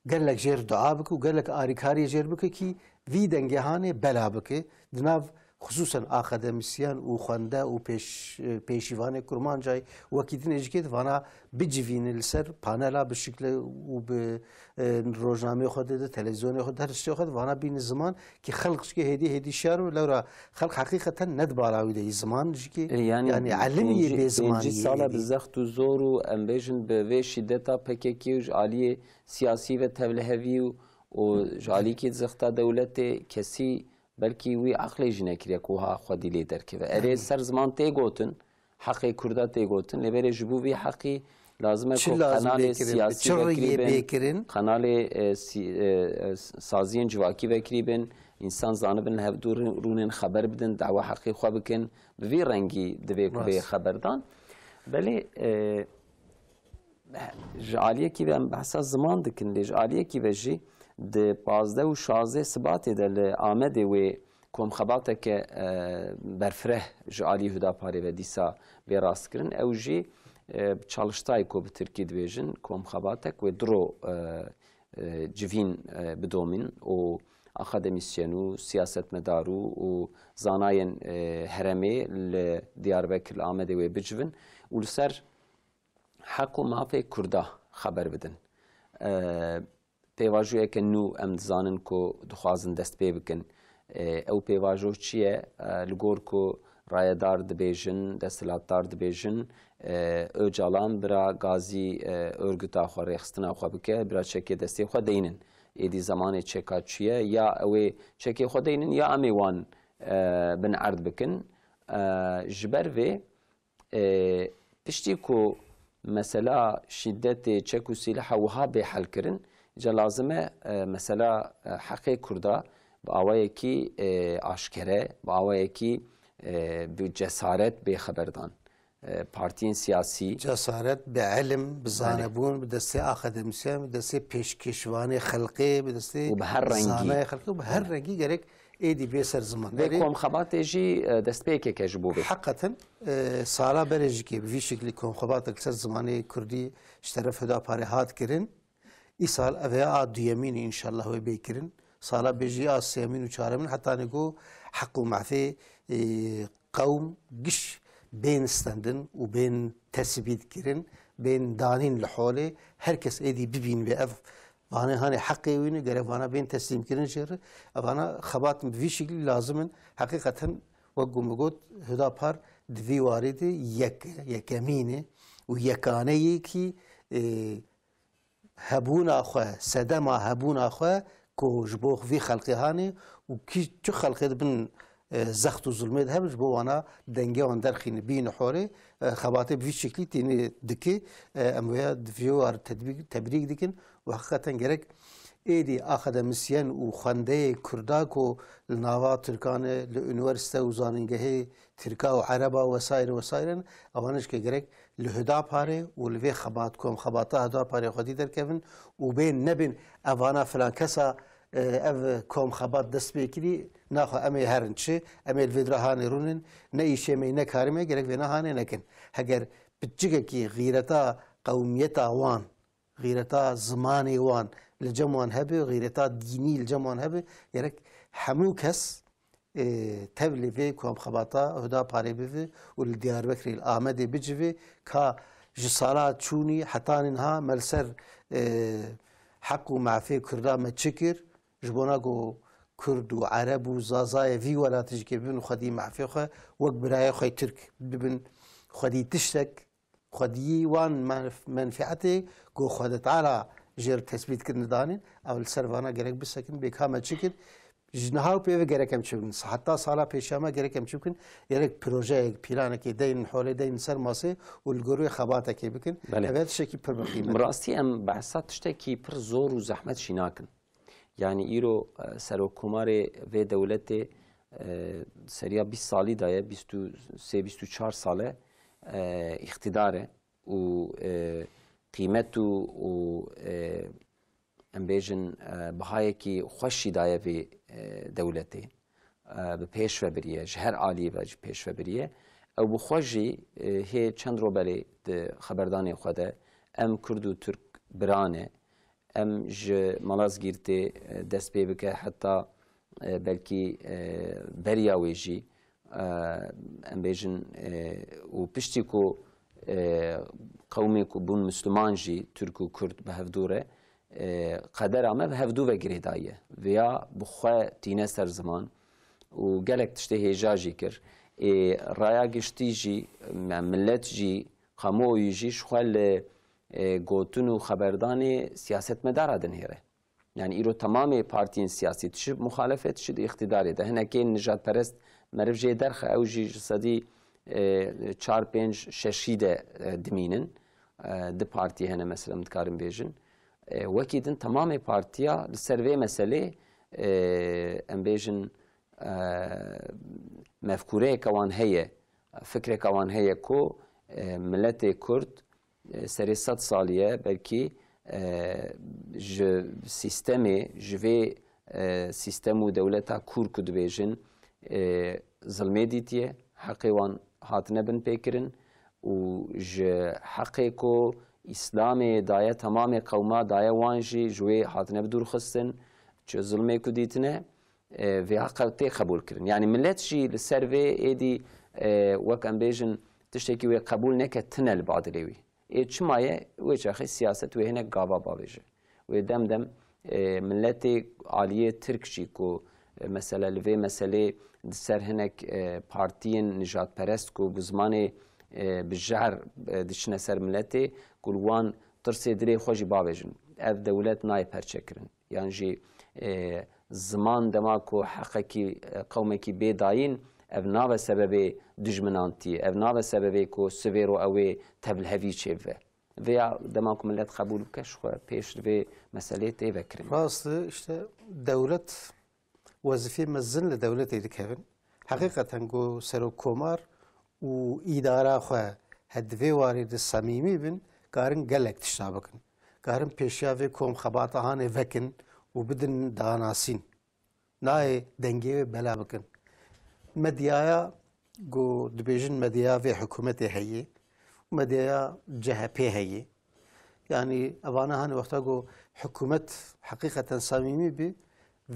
gelek jêr dua bike û gelek arîkariyê jêr bike kî vî dengê hanê bela bike. Di nav xisûsen akademîsyen û xwende û pêş-, pêşîvanê kurmancayî wekî dinê jî kê di vana bicivîne li ser panela bi şikle û bi, e, rojnameyê xwe de, de, televîzyonê xwe de, her tiştê xwe de vana bîne ziman ki xelq jî kê hêdî hêdî şiyar û lewra xelq heqîqeten ne di bala wî de yî ziman jî kê, E, yani, yani elim yê pêncî, bê zimanî pêncî yê sala hêdî. Bi zext û zor û em bêjin bi vê şîdeta P K K û ji aliyê siyasî ve tevlihevî û, û ji alîkî zexta dewletê kesî belkî wî eqlê jî nekiriye ku wiha xwedî lê derkeve. Erê, ser ziman tê gotin, heqê Kurda tê gotin, lê berê ji bo vî heqî lazim e Çi ku lazim qenalê bê kirin, siyasî çi vekirî riyê bin, bê kirin? Qenalê, e, sî-, e, e, saziyên civakî vekirî bin, însan zanibin li hevdû rû-, rûnin xeber bidin, dawa heqê xwe bikin, bi vî rengî divê ku bê Rast. Xeberdan. Belê, e, Ji aliyekî ve em behsa ziman dikin, lê ji aliyekî ve jî di pazdeh û şazdeh Sibatê de li Amedê wê komxebateke, e, berfireh ji alî Hudaparê ve dîsa bê rastkirin. Ew jî, e, Çalıştay ku bi tirkî dibêjin, komxebatek wê du ro, e, e, civîn, e, bidomîn û akademîsyen û siyasetmedar û, û zanayên, e, herêmê li Diyarbekir, li Amedê wê bicivin û li ser heq û mafê Kurda xeber bidin. E, pêvajoyeke nû em dizanin ku dixwazin dest pê bikin. E, ew pêvajo çi ye? E, li gor ku rayedar dibêjin, desthilatdar dibêjin, e, Ocalan bira gazî, e, örgüta xwe, rêxistina xwe bike, bira çekê destê xwe deynin. Êdî zemanê çeka çi ye? Ya ew ê çekê xwe deynin, ya em ê wan, e, bin erd bikin. E, ji ber vê, E, piştî ku mesela şîdetê çek û sîleha wiha bê helkirin, ca lazim e, e, mesela, e, heqê Kurda bi awayekî, e, aşkere, bi awayekî, e, bi cesaret bê xeberdan. E, partiyên siyasî. Cesaret, bi ilim, bi Belê. Zanebûn, bi destê akademîsyen, bi destê pêşkêşvanê xelkê, bi destê Û bi her rengî. Zanayê xelkê û bi her Belê. Rengî gerek êdî bê ser ziman. Vê Erê, komxebatê jî, e, destpêkeke ji bo vê. Heqeten, e, sala berê jî kê bi vî şeklî komxebatek li ser zimanê kurdî ji teref Hudaparê hat kirin. Îsal ev ê a duyemîn e înşallah wê bê kirin. Sala bêjî a sêyemîn û çaremîn hetanê ku heq û mafê, e, qewm giş bên stendin û bên tesbît kirin, bên danîn li holê, her kes êdî bibîn vê ev vanê hanê heqê wî ne, gerek vana bên teslîm kirin jê re. Evana xebat bi vî şiklî lazim in. Heqîqeten wek ku min got, Hüdapar di vî warî de yek, yekemîn e û yekaneyekî, e, hebûna xwe, sedema hebûna xwe ku ji bo vî xelqê hanê û kî çi xelqê di bin, e, zext û zulmê de hebin, ji bo wana dengê wan derxîne bîne holê, e, xebatê bi vî şeklî tînê dike. E, em wê di vî war tedbî-, tebrîk dikin û heqîqeten gerek êdî akademisyen û xwendeyê Kurda ku li nava Tirkan e, li unîwersîte û zanîngehê Tirka û Ereba wesaire wesaire ne, ewan jî ke gerek li Hüdaparê û li vê xebat, kom xebata Hüdaparê xwedî derkevin û bên nebin evana filan kesa, e, ev kom xebat dest pê kirî, naxwe em ê herin çi, em ê li vê dira hanê rûnin, ne îşê me ne karê me, gerek vêna hanê nekin. Heger piçikekî xîreta qewmiyeta wan, xîreta zimanê wan li cem wan hebe, xîreta dînî li cem wan hebe, gerek hemû kes, e, tevlî vê komxebata Huda parê bive û li Diyarbekirê, li Amedê bicive ka ji sala çûnî heta niha me li ser, e, heq û mafê Kurda me çi kir, ji bona ku Kurd û Ereb û Zazayê vî welatê jî ke bibin xwedî mafê xwe wek birayê xwe Tirk bibin xwedî tiştek, xwediyî wan menf-, menfietê ku Xwedê Teala jê re tesbît kirine danîn, ew li ser vana gerek bisekin, bê ka me çi kir, ji niha û pê ve gerek em çi bikin. Heta sala pêşiya me gerek em çi bikin, gerek projeyek, planekê deynin holê, deynin ser masê û li gor wê xebatekê bikin. Belê. Ev tiştekî pir bi qîmet e. Bi rastî em behsa tiştekî pir zor û zehmet jî nakin. Yanî îro, e, serokkomarê vê dewletê, e, seriya bîst salî daye, bîst û sê bîst û çar sal e, e, îqtîdar e û, e, qîmet û, û, e, em bêjin, e, bihayekî xweş jî daye vê, e, dewletê. E, bi pêş ve biriye, ji her aliyê ve jî pêş ve biriye. Ew bi xwe jî, e, hê çend ro belê di xeberdanê xwe de, em Kurd û Tirk bira ne, em ji Malazgîrtê, e, dest pê bike heta, e, belkî, e, beriya wê jî, e, em bêjin, e, û piştî ku, e, qewmê ku bûn Misliman jî, Tirk û Kurd bi hevdû re, e, qedera me bi hevdû ve girêdaye. Vêya bi xwe tîne ser ziman û gelek tiştê hêja jî kir. Ê, raya giştî jî, me, millet jî, kamuoyî jî ji xwe li, e, gotin û xeberdanê siyasetmedara dinihêre. Yani îro temamê partiyên siyasî, tişi muxalefet, tişi di îqtîdarê de. Hinekê nijadperest meriv jê derxe, ew jî ji sedî, e, çar, pênc, şeşî de, e, dimînin. E, di partî hene, mesela, em dikarin bêjin. E, wekî din temamê partiya li ser vê meselê, e, em bêjin, e, mefkûreyeke wan heye, fikreke wan heye ku, e, miletê Kurd, e, serê sed salî ye, belkî, e, ji sîstemê, ji vê, e, sîstem û dewleta kûr ku dibêjin, e, zilmê dîtiye, heqê wan hatine binpêkirin û ji heqê ku Îslamê daye temamê qewma, daye wan jî, ji wê hatine bi dûr xistin, çi zilmê ku dîtine, e, vê heqe tê qebûl kirin. Yanî millet jî li ser vê êdî, e, wek em bêjin, tiştekî wê qebûl neke, tine li badilê wî. Ê çima ye? Wê çaxê siyaset wê hinek gava bavêje. Wê dem dem, e, miletê aliyê Tirk jî ku, e, mesela li vê meselê di ser hinek, e, partiyên nijadperest ku bi zimanê, e, bi jehr, e, diçine ser miletê, ku li wan tirsê dilê xwe jî bavêjin. Ev dewlet nayê perçekirin. Yan jî, e, ziman dema ku heqekî, e, qewmekî bê dayîn, ev nabe sebebê dijminantiyê, ev nabe sebebê ku sivêro ew ê tevlihevî çêbibe. Vêya dema ku milet qebûl bike, ji xwe pêş li vê meselê tê vekirin. Rast e, işte dewlet, wezîfeyê mezin li dewletê dikevin. Heqîqeten ku serokkomar û îdara xwe he di vê warê de semîmî bin, karin gelek tişta bikin. Karin pêşiya vê kom xebata hanê vekin û bidin danasîn. Nayê dengê wê bela bikin. Medyaya ku dibêjin medyaya vê hikûmetê heye, medyaya C H P heye. Yanî evana hanê wexta ku hikûmet heqîqeten samîmî bî,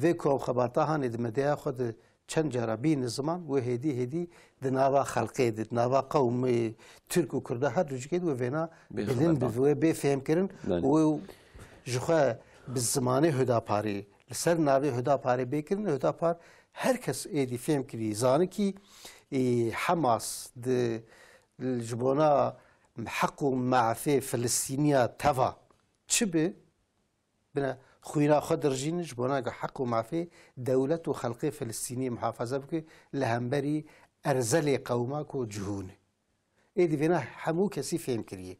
vê kom xebata hanê di medyaya xwe de çend cara bîne ziman, wê hêdî hêdî di nava xelkê de, di nava qewmê Tirk û Kurda her du cihê de wê vêna bilind bi, wê bê fêhmkirin û wê ji xwe bi zimanê Hudaparê, li ser navê Hudaparê bê kirin. Hudapar her kes êdî fêhm kirî, zanikî, ê, Hemas di, ji bona heq û mafê Filistîniya teva çi bi, bine xwîna xwe dirijînin ji bona ku heq û mafê dewlet û xelkê Filistînî muhafaza bike li hemberî erzelê qewma ku cihûne. Êdî vêna hemû kesî fêm kiriye.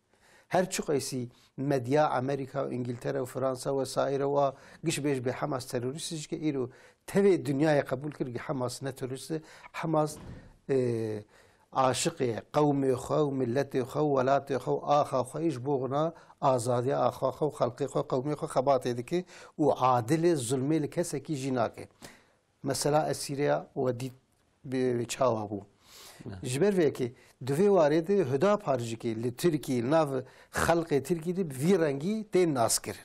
Her çiqasî medya Amerîka û Îngiltere û Fransa û wesaîre û a giş bêj bê Hamas terorîst jike, îro tevê dinyayê qebûl kir ki Hamas ne terorîst e. Hamas, e, aşiqê qewmê xwe û miletê xwe û welatê xwe û axa xwe yî ji bo xwe azadiya axa xwe û xelkê xwe, qewmê xwe xebatê dike û adilê zulmê li kesekî jî nake. Mesela esîreya we dît bi, bi çawa bû. Ne. Ji ber vê yekê di vê warê de Hudapar jî kê li Tirkî, li nav xelkê Tirkî de bi vî rengî tên naskirin.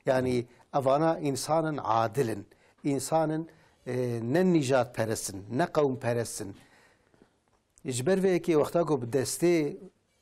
Yanî evana însanin adil in, însanin, e, ne nîjadperest in, ne qewmperest in. Ji ber vê yekê wexta ku bi destê,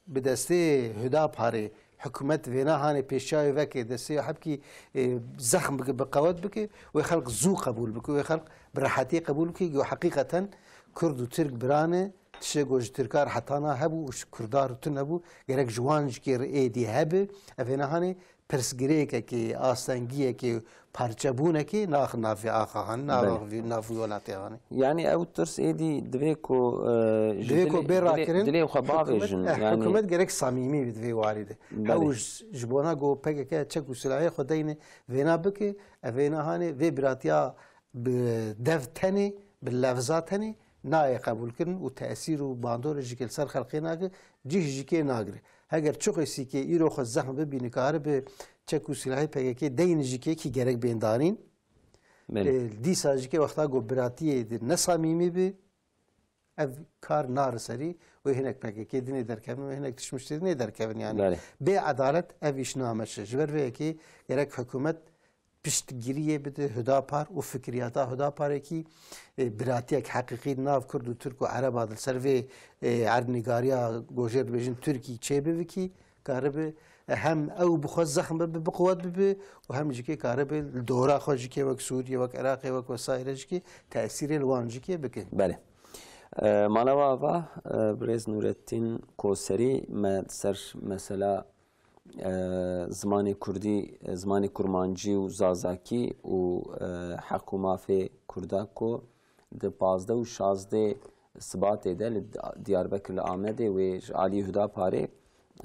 bi destê Hudaparê hikûmet vêna hanê pêşçiyayê veke, destê hebkî, e, zexm bike, bi qewet bike, wê xelk zû qebûl bike, wê xelk bi rehetiyê qebûl bike, ku heqîqeten Kurd û Tirk bira ne, tiştê ku ji Tirka re hetana hebû û ji Kurda re tune bû, gerek ji wan jî kê re êdî hebe, ev vêna hanê pirsgirêkekê, astengiyekê, parçebûnekê naxin navê axa hanê, nav, nav wî welatê hanê. Yanî ew tirs êdî divê ku, e, ji Divê ku dilê, bê dilê, rakirin, dilê xwe hikûmet, bavêjin. Eh, yanî hikûmet gerek samîmî bî di vê warî de. Belê. Ew ji, ji bona ku P K K çek û silahê xwe deyne vêna bike, ev vêna hanê vê biratiya bi dev tenê, bi levza tenê nayê qebûlkirin û tesîr û bandorê jî kê li ser xelkê nake, cih jî kê nagire. Heger çiqasî kê îro xwe zexm bibî, nikare bi çek û silahê P K K deyne jî kê kî gerek bên danîn. Belê. E, dîsa jî kê wexta ku biratiyê di ne samîmî bi, ev kar nari serî, wê hinek P K K dinê derkevin, wê hinek tişt miştê dinê derkevin yanî. Belê. Bê edalet ev îş nameşe. Ji ber vê yekê gerek hikûmet piştgiriyê bide Hudapar û fikriyata Hudaparekî, e, biratiyek heqîqî di nav Kurd û Tirk û Ereba di ser vê, e, erdnîgariya gojê dibêjin Tirkî çêbivikî, karibe, e, hem ew bi xwe zexm bibe, bi quwet bibe û hem jî kê karibe li dora xwe jî kê wek Sûriye, wek Iraqê, wek wesaîre jî kê tesîrê li wan jî kê bike. Belê. E, mala we ava, e, birêz Nûrettîn Koserî me ser mesela e, zimanê kurdî, e, zimanê kurmancî û zazakî û, e, heq û mafê kurda ku di pazdeh û şazdeh Sibatê de li Diyarbekir li Amedê wê ji alî Hudaparê,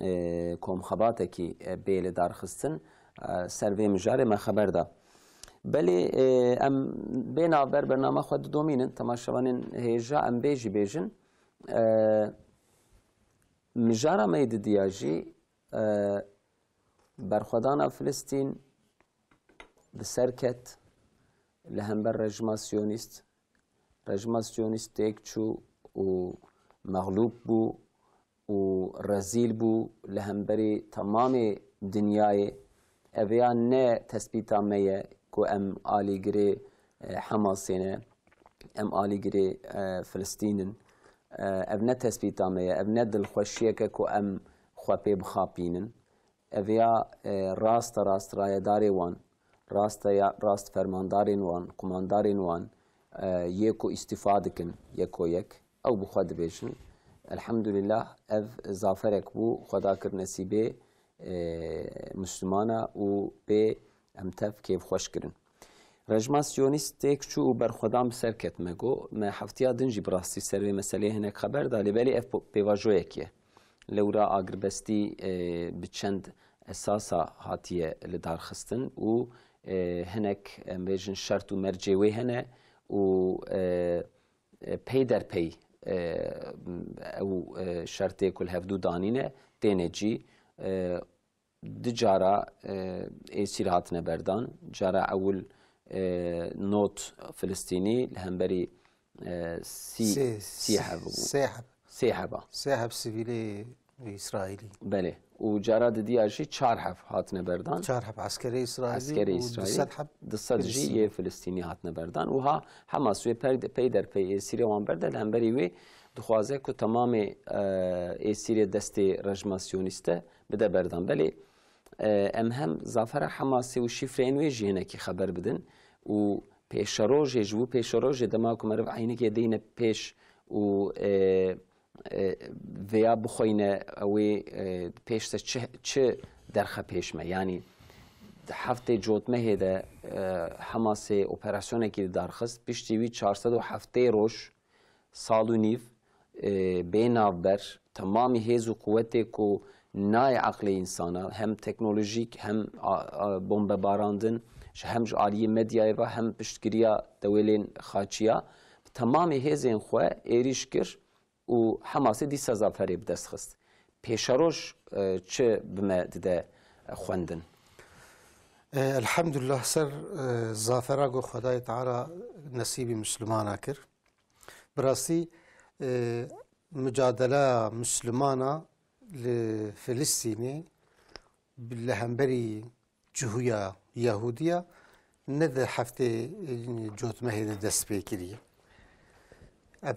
e, komxebatekî, e, bê lidarxistin, e, ser vê mijarê me xeber da. Belê, e, em bê navber bernama xwe didomînin, temaşevanên hêja em bê jî bêjin. E, mijara me yê didiya jî, e, berxwedana Filistîn bi ser ket li hember rejima siyonîst. Rejima siyonîst têk çû û mexlûb bû û rezîl bû li hemberî temamê dinyayê. Ev ya ne tespîta me ye ku em alîgirê, e, Hemasê ne, em alîgirê, e, Filistîn in. E, ev ne tespîta me ye, ev ne dilxweşiyek e ku em xwe pê bixapînin. Ev ya, e, raste rast rayedarê wan, raste ya, rast fermandarên wan, qumandarên wan, e, yê ku îstîfa dikin yeko yek, ew bi xwe dibêjin. Elhamdulillah, ev zaferek bû, Xweda kir nesîbê, e, Mislimana û pê em tev kêfxweş kirin. Rejima Siyonîst têk çû û berxwedan bi ser ket me got. Me heftiya din jî bi rastî ser vê meseleyê hinek xeber da, lê belê ev po-, pêvajoyek ye. Lewra agirbestî, e, bi çend esasa hatiye lidarxistin û, e, hinek, em bêjin, şert û mercê wê hene û, e, e, peyderpey, e, ew, e, şertê ku li hevdû danîne têne cî. E, Du cara, e, êsîr hatine berdan. Cara ewil, e, not Filistînî li hemberî, e, sî, Sê, sî sê, heb bû. Sê heb. Sê heba. Sê heb sivîlê Îsraîlî. Belê. Û cara didiya jî çar heb hatine berdan. Çar heb eskerê Îsraîlî Eskerê û Îsraîlî, du sed heb du sed jî Filistînî. Yê Filistînî hatine berdan. Wiha Hamas wê per-, pey der pey êsîrê wan berde, li hemberî wê dixwaze ku temamê, e, êsîrê destê rejima Siyonîste bide berdan. Belê, e, em hem zafera Hamasê û şîfreyên wê jî hinekî xeber bidin û pêşerojê, ji bo pêşerojê dema ku meriv eynekê deyne pêş û, e, e, vêya bixweyne, ew ê, e, pêş de çi, çi derxe pêş me? Yanî di heftê cotmehê de, e, Hamasê operasyonekî darxist, piştî wî çar sed û heftê roj, sal û nîv, e, bê navber, temamî hêz û quwetê ku nayê eqlê însana, hem teknolojîk, hem a, a, bombebarandin, ji, hem ji aliyê medyayê ve, hem piştgiriya dewêlên xaçiya, bi temamê hêzên xwe êrîş kir û Hamasê dîsa zaferê bi dest xist. Pêşeroj, e, çi bi me dide xwendin? E, elhamdulillah, ser, e, zafera ku Xwedayê Teala nesîbî Mislimana kir. Bi rastî, e, micadela Mislimana li Filistînê bi, li hemberî Cihûya Yehûdiya ne di heftê, e, cotmehê de dest pê kiriye. Ev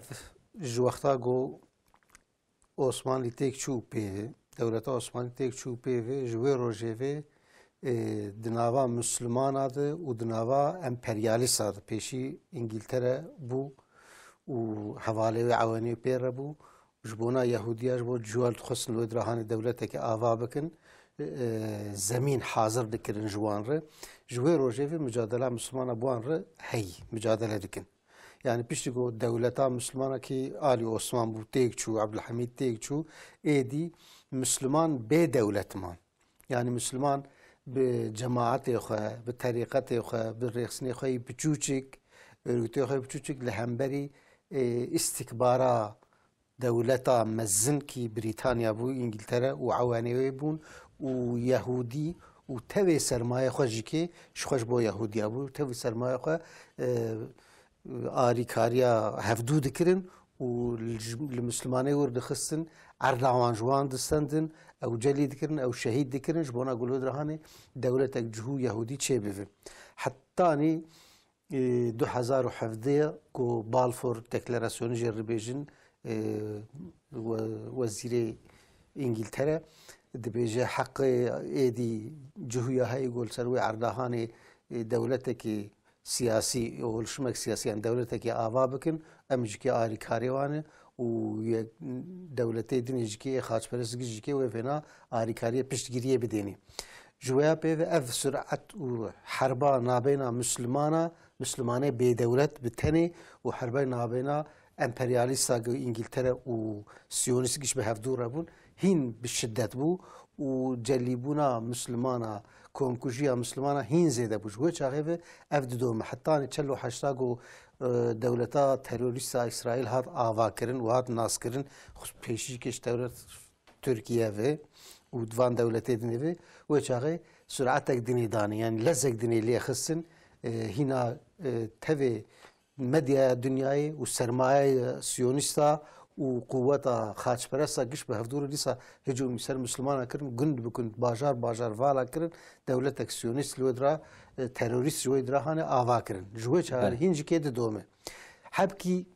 ji wexta ku Osmanlî têk çû pê ve, dewleta Osmanlî têk çû pê ve, ji wê rojê ve, e, di nava Mislimana de û di nava emperyalîsta de, pêşî Îngîltere bû û hevalê wê ewenê pê re bû, ji bona Yehûdiya, ji bo Cihûya dixwestin li wê dira hanê dewleteke ava bikin, e, zemîn hazir dikirin ji wan re. Ji wê rojê ve micadela Mislimana bi wan re heyî, micadele dikin. Yani piştî ku dewleta Mislimana ki alî Osman bû, têk çû, Abdulhamîd têk çû, êdî Misliman bê dewlet man. Yani Misliman bi cemaetê xwe, bi terîqetê xwe, bi rêxistinê xwe yî piçûçik, örgütê xwe yî piçûçik li hemberî, e, îstikbara dewleta mezin ki Brîtanya bû, Îngiltere û ewanê wê bûn û Yehûdî û tevê sermayê xwe jî kê ji xwe ji bo Yehûdiya bû, tevê sermayê xwe, e, arîkariya hevdû dikirin û li, li Mislimanê wir dixistin, erda wan ji wan distendin, ew celî dikirin, ew şehîd dikirin, ji bona ku li wê dira hanê dewletek cihû Yehûdî çêbibe. Hetanî, e, du hezar û hevdeh ku Balfour Deklarasyonî jê re dibêjin, e, we-, wezîrê Îngîltere dibêje, heqê êdî cihûya heyî ku li ser wê erda hanê, e, dewletekî siyasî, oluşumek siyasî, yani dewletekî ava bikin, em jî kê arîkarê wan e û yek, dewletê dinê jî kê xaçperest jî kê wê vêna arîkariyê piştgiriyê bidênê. Ji wêya pê ve ev suret û herba nabeyna Mislimana, Mislimanê bêdewlet bi tenê û herba nabeyna emperyalîsta ku Îngîltere û Siyonîst giş bi hevdû re bûn, hîn bi şiddet bû û celîbûna Mislimana, komkujiya Mislimana hîn zêde bû. Ji wê çaxê ve ev didome. Hetanî çel û heşta ku, e, dewleta terorîsta Îsraîl hat avakirin û hat naskirin, xus-, pêşî kêş dewlet Tirkiye ve û di van dewletê dinê ve, wê çaxê suretek dinê danê, yani lezek dinê lê xistin, e, hîna, e, tevê medyaya dinyayê û sermayeyê siyonîsta û quweta xaçperesta giş bi hevdû re dîsa hicûmî ser Mislimana kirin, gund bi gund, bajar bajar vala kirin, dewletek siyonîst li wê dira, e, terorîst ji wê dira hane ava kirin. Ji wê çaxê Belê. hîn jî kê didome. Hebkî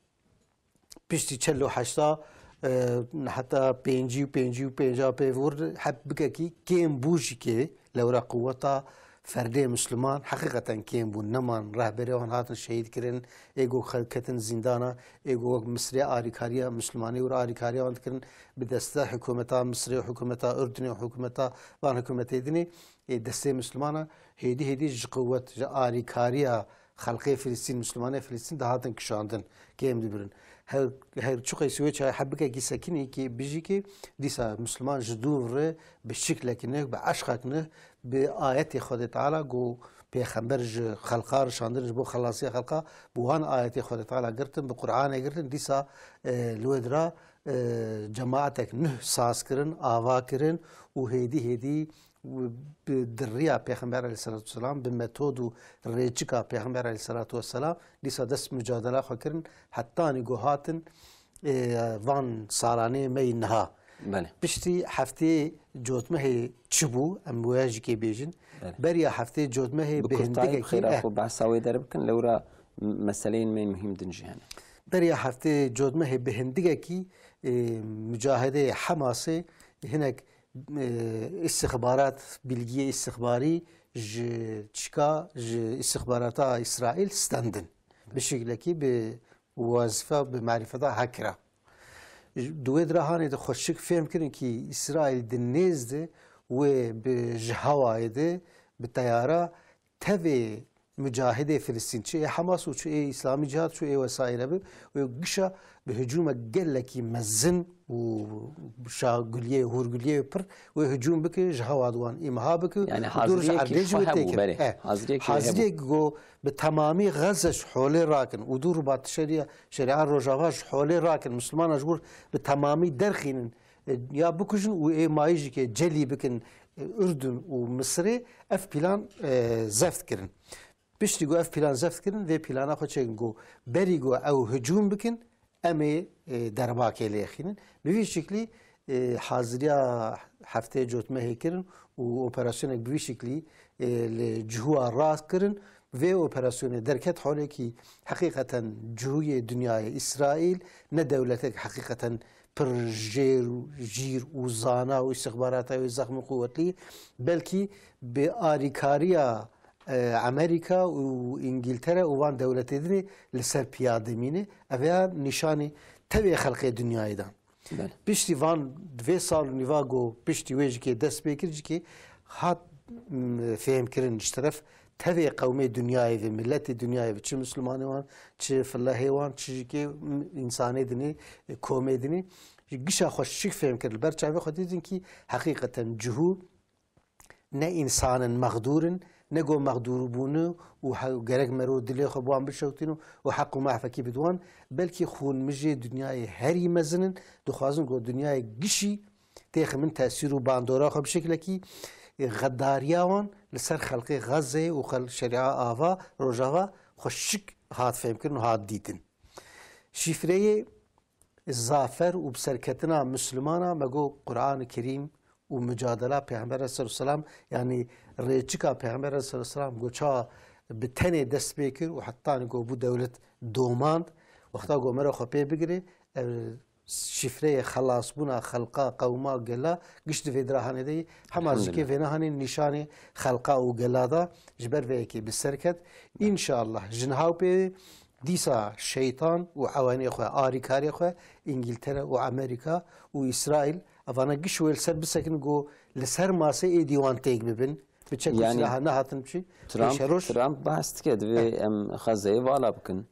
piştî çel û heşta, e, heta pêncî û pêncî û pênca pê vir heb bikekî kêm bû jî kê lewra quweta ferdê Misliman heqîqeten kêm bûn. Neman, rehberê wan hatin şehîd kirin, ê ku xelk ketin zîndana, ê ku wek Misrê arîkariya Mislimanê wir arîkariya wan dikirin, bi deste hikûmeta Misrê û hikûmeta Urdunê û hikûmeta van hikûmetê dinê, ê destê Mislimana hêdî hêdî ji quwet, ji arîkariya xelkê Filistîn, Mislimanê Filistîn dihatin kişandin, kêm dibirin. Her, her çiqas wê çaxê hebikekî sekinî kê bijî kê, dîsa Misliman ji dûv re bi şiklekî neh, bi eşqek neh, bi ayetê Xwedê Teala ku Pêxember ji xelqa re şandin ji bo xelasiya xelqa, bi wan ayetê Xwedê Teala girtin, bi Qur'anê girtin, dîsa, e, li wê dira, e, cemaatek nuh saz kirin, ava kirin û hêdî hêdî bi diriya Pêxember aleyhisselatu vesselam, bi metod û rêçika Pêxember aleyhisselatu vesselam, dîsa dest micadela xwe kirin, hetanî ku hatin, e, van salanê me yî niha. Belê. Piştî heftê cotmehê çi bû? Em wê jî kê bêjin. Belê. Beriya heftê cotmehê Bi bi kurtayî, hindikekî, xêra eh. xwe behsa wê derbikin, lewra m-, meseleyên me muhîm din jî hene. Beriya heftê cotmehê bi hindikekî, e, mucahedê Hemasê hinek, e, istixbarat, bilgiyê istixbarî ji çika, ji istixbarata Îsraîl stendin. Bi şeklekî bi wezife, bi marîfeta hekira. Di wê dirahanê de xweşik fêm kirin kî Îsraîl di nêz de wê bi ji hewayê de bi teyara tevê mucahidê Filistîn, çi ê Hamas û çi ê Îslamî Cihad, çi ê wesaîre bi, wê gişa bi hicûmek gelekî mezin û şaguliyê, hûrguliyê pir wê hicûm bike, ji hewa di wan îmha bike Yani û dûr ji haziriyekî erdê ji xwe wê hebû, têkin. belê. Eh, Haziriyekî wê hebû. haziriyek go bi temamî Xezze ji holê rakin û dû Rubat şeriya, şeriya Rojava ji holê rakin, Mislimana ji wir bi temamî derxînin, e, ya bikujin û ê mayî jî ke celî bikin, e, Urdun û Misirê, ev plan, e, zeft kirin. Piştî ku ev plan zeft kirin, vê plana xwe çêkin ku berî ku ew hicûm bikin, em ê, e, derbakê lê xînin. Bi vî şiklî, e, haziriya heftê cotmehê kirin û operasyonek bi vî şiklî, e, li Cihûya rast kirin. Vê operasyonê derket holekî heqîqeten cihûyê dinyayê Îsraîl ne dewletek heqîqeten pir jêr û jîr û zana û îstixbarata wê zexm û quwetlî, belkî bi arîkariya, e, Amerîka û Îngîltere û van dewletê dinê li ser piya dimîne. Ev ya nîşanî tevê xelqê dinyayê dan. Belê. Piştî van vê sal û nîva ku piştî wê jikê dest pê kir, jikê hat, m, fêhmkirin ji teref tevê qewmê dinyayê ve, miletê dinyayê ve, çi Mislimanê wan, çi filehê wan, çi jikê, m, însanê dinê, e, komê dinê, ji gişa xwe şik fêhm kir. Li ber çavê xwe dîtin kî heqîqeten cihû ne însan in, mexdûr in, ne go mexdûrbûne û he-, gerek mero dilê xwe bi wan bişewtîne û heq û mafekî bidin wan, belkî xûnmijê dinyayê herî mezin in, dixwazin go dinyayê gişî têxin bin tesîr û bandora xwe bi şeklekî, e, xedariya wan li ser xelqê Xezeyê û xel-, Şerîa Ava, Rojava xwe şik hat fêmkirin û hat dîtin. Şîfreyê zafer û biserketina Mislimana me got Quran-ı Kerîm û mucadela Pêxember aleyhisselatu vesselam, yanî rêçika Pêxember aleyhisselatu vesselam got çawa bi tenê dest pê kir û hetanî got bû dewlet domand, wexta got me re xwe pê bigire, ev şîfreyê xelasbûna xelqa, qewma, gela giş di vê dirahanê de yî. Hema Elhamdülillah. Jikê vênehanê nîşanê xelqa û gela da ji ber vê yekê bi ser ket. Înşallah ji niha û pê dîsa şeytan û ewanê xwe, arîkarê xwe, Îngîltere û Amerîka û Îsraîl, evana giş wê li ser bisekin ku li ser masê êdî wan têk bibin. Bi çek û Yani silaha nehatin çi? Trump, Pêşeroj. Trump behs dike, divê em Xezeyê vala bikin.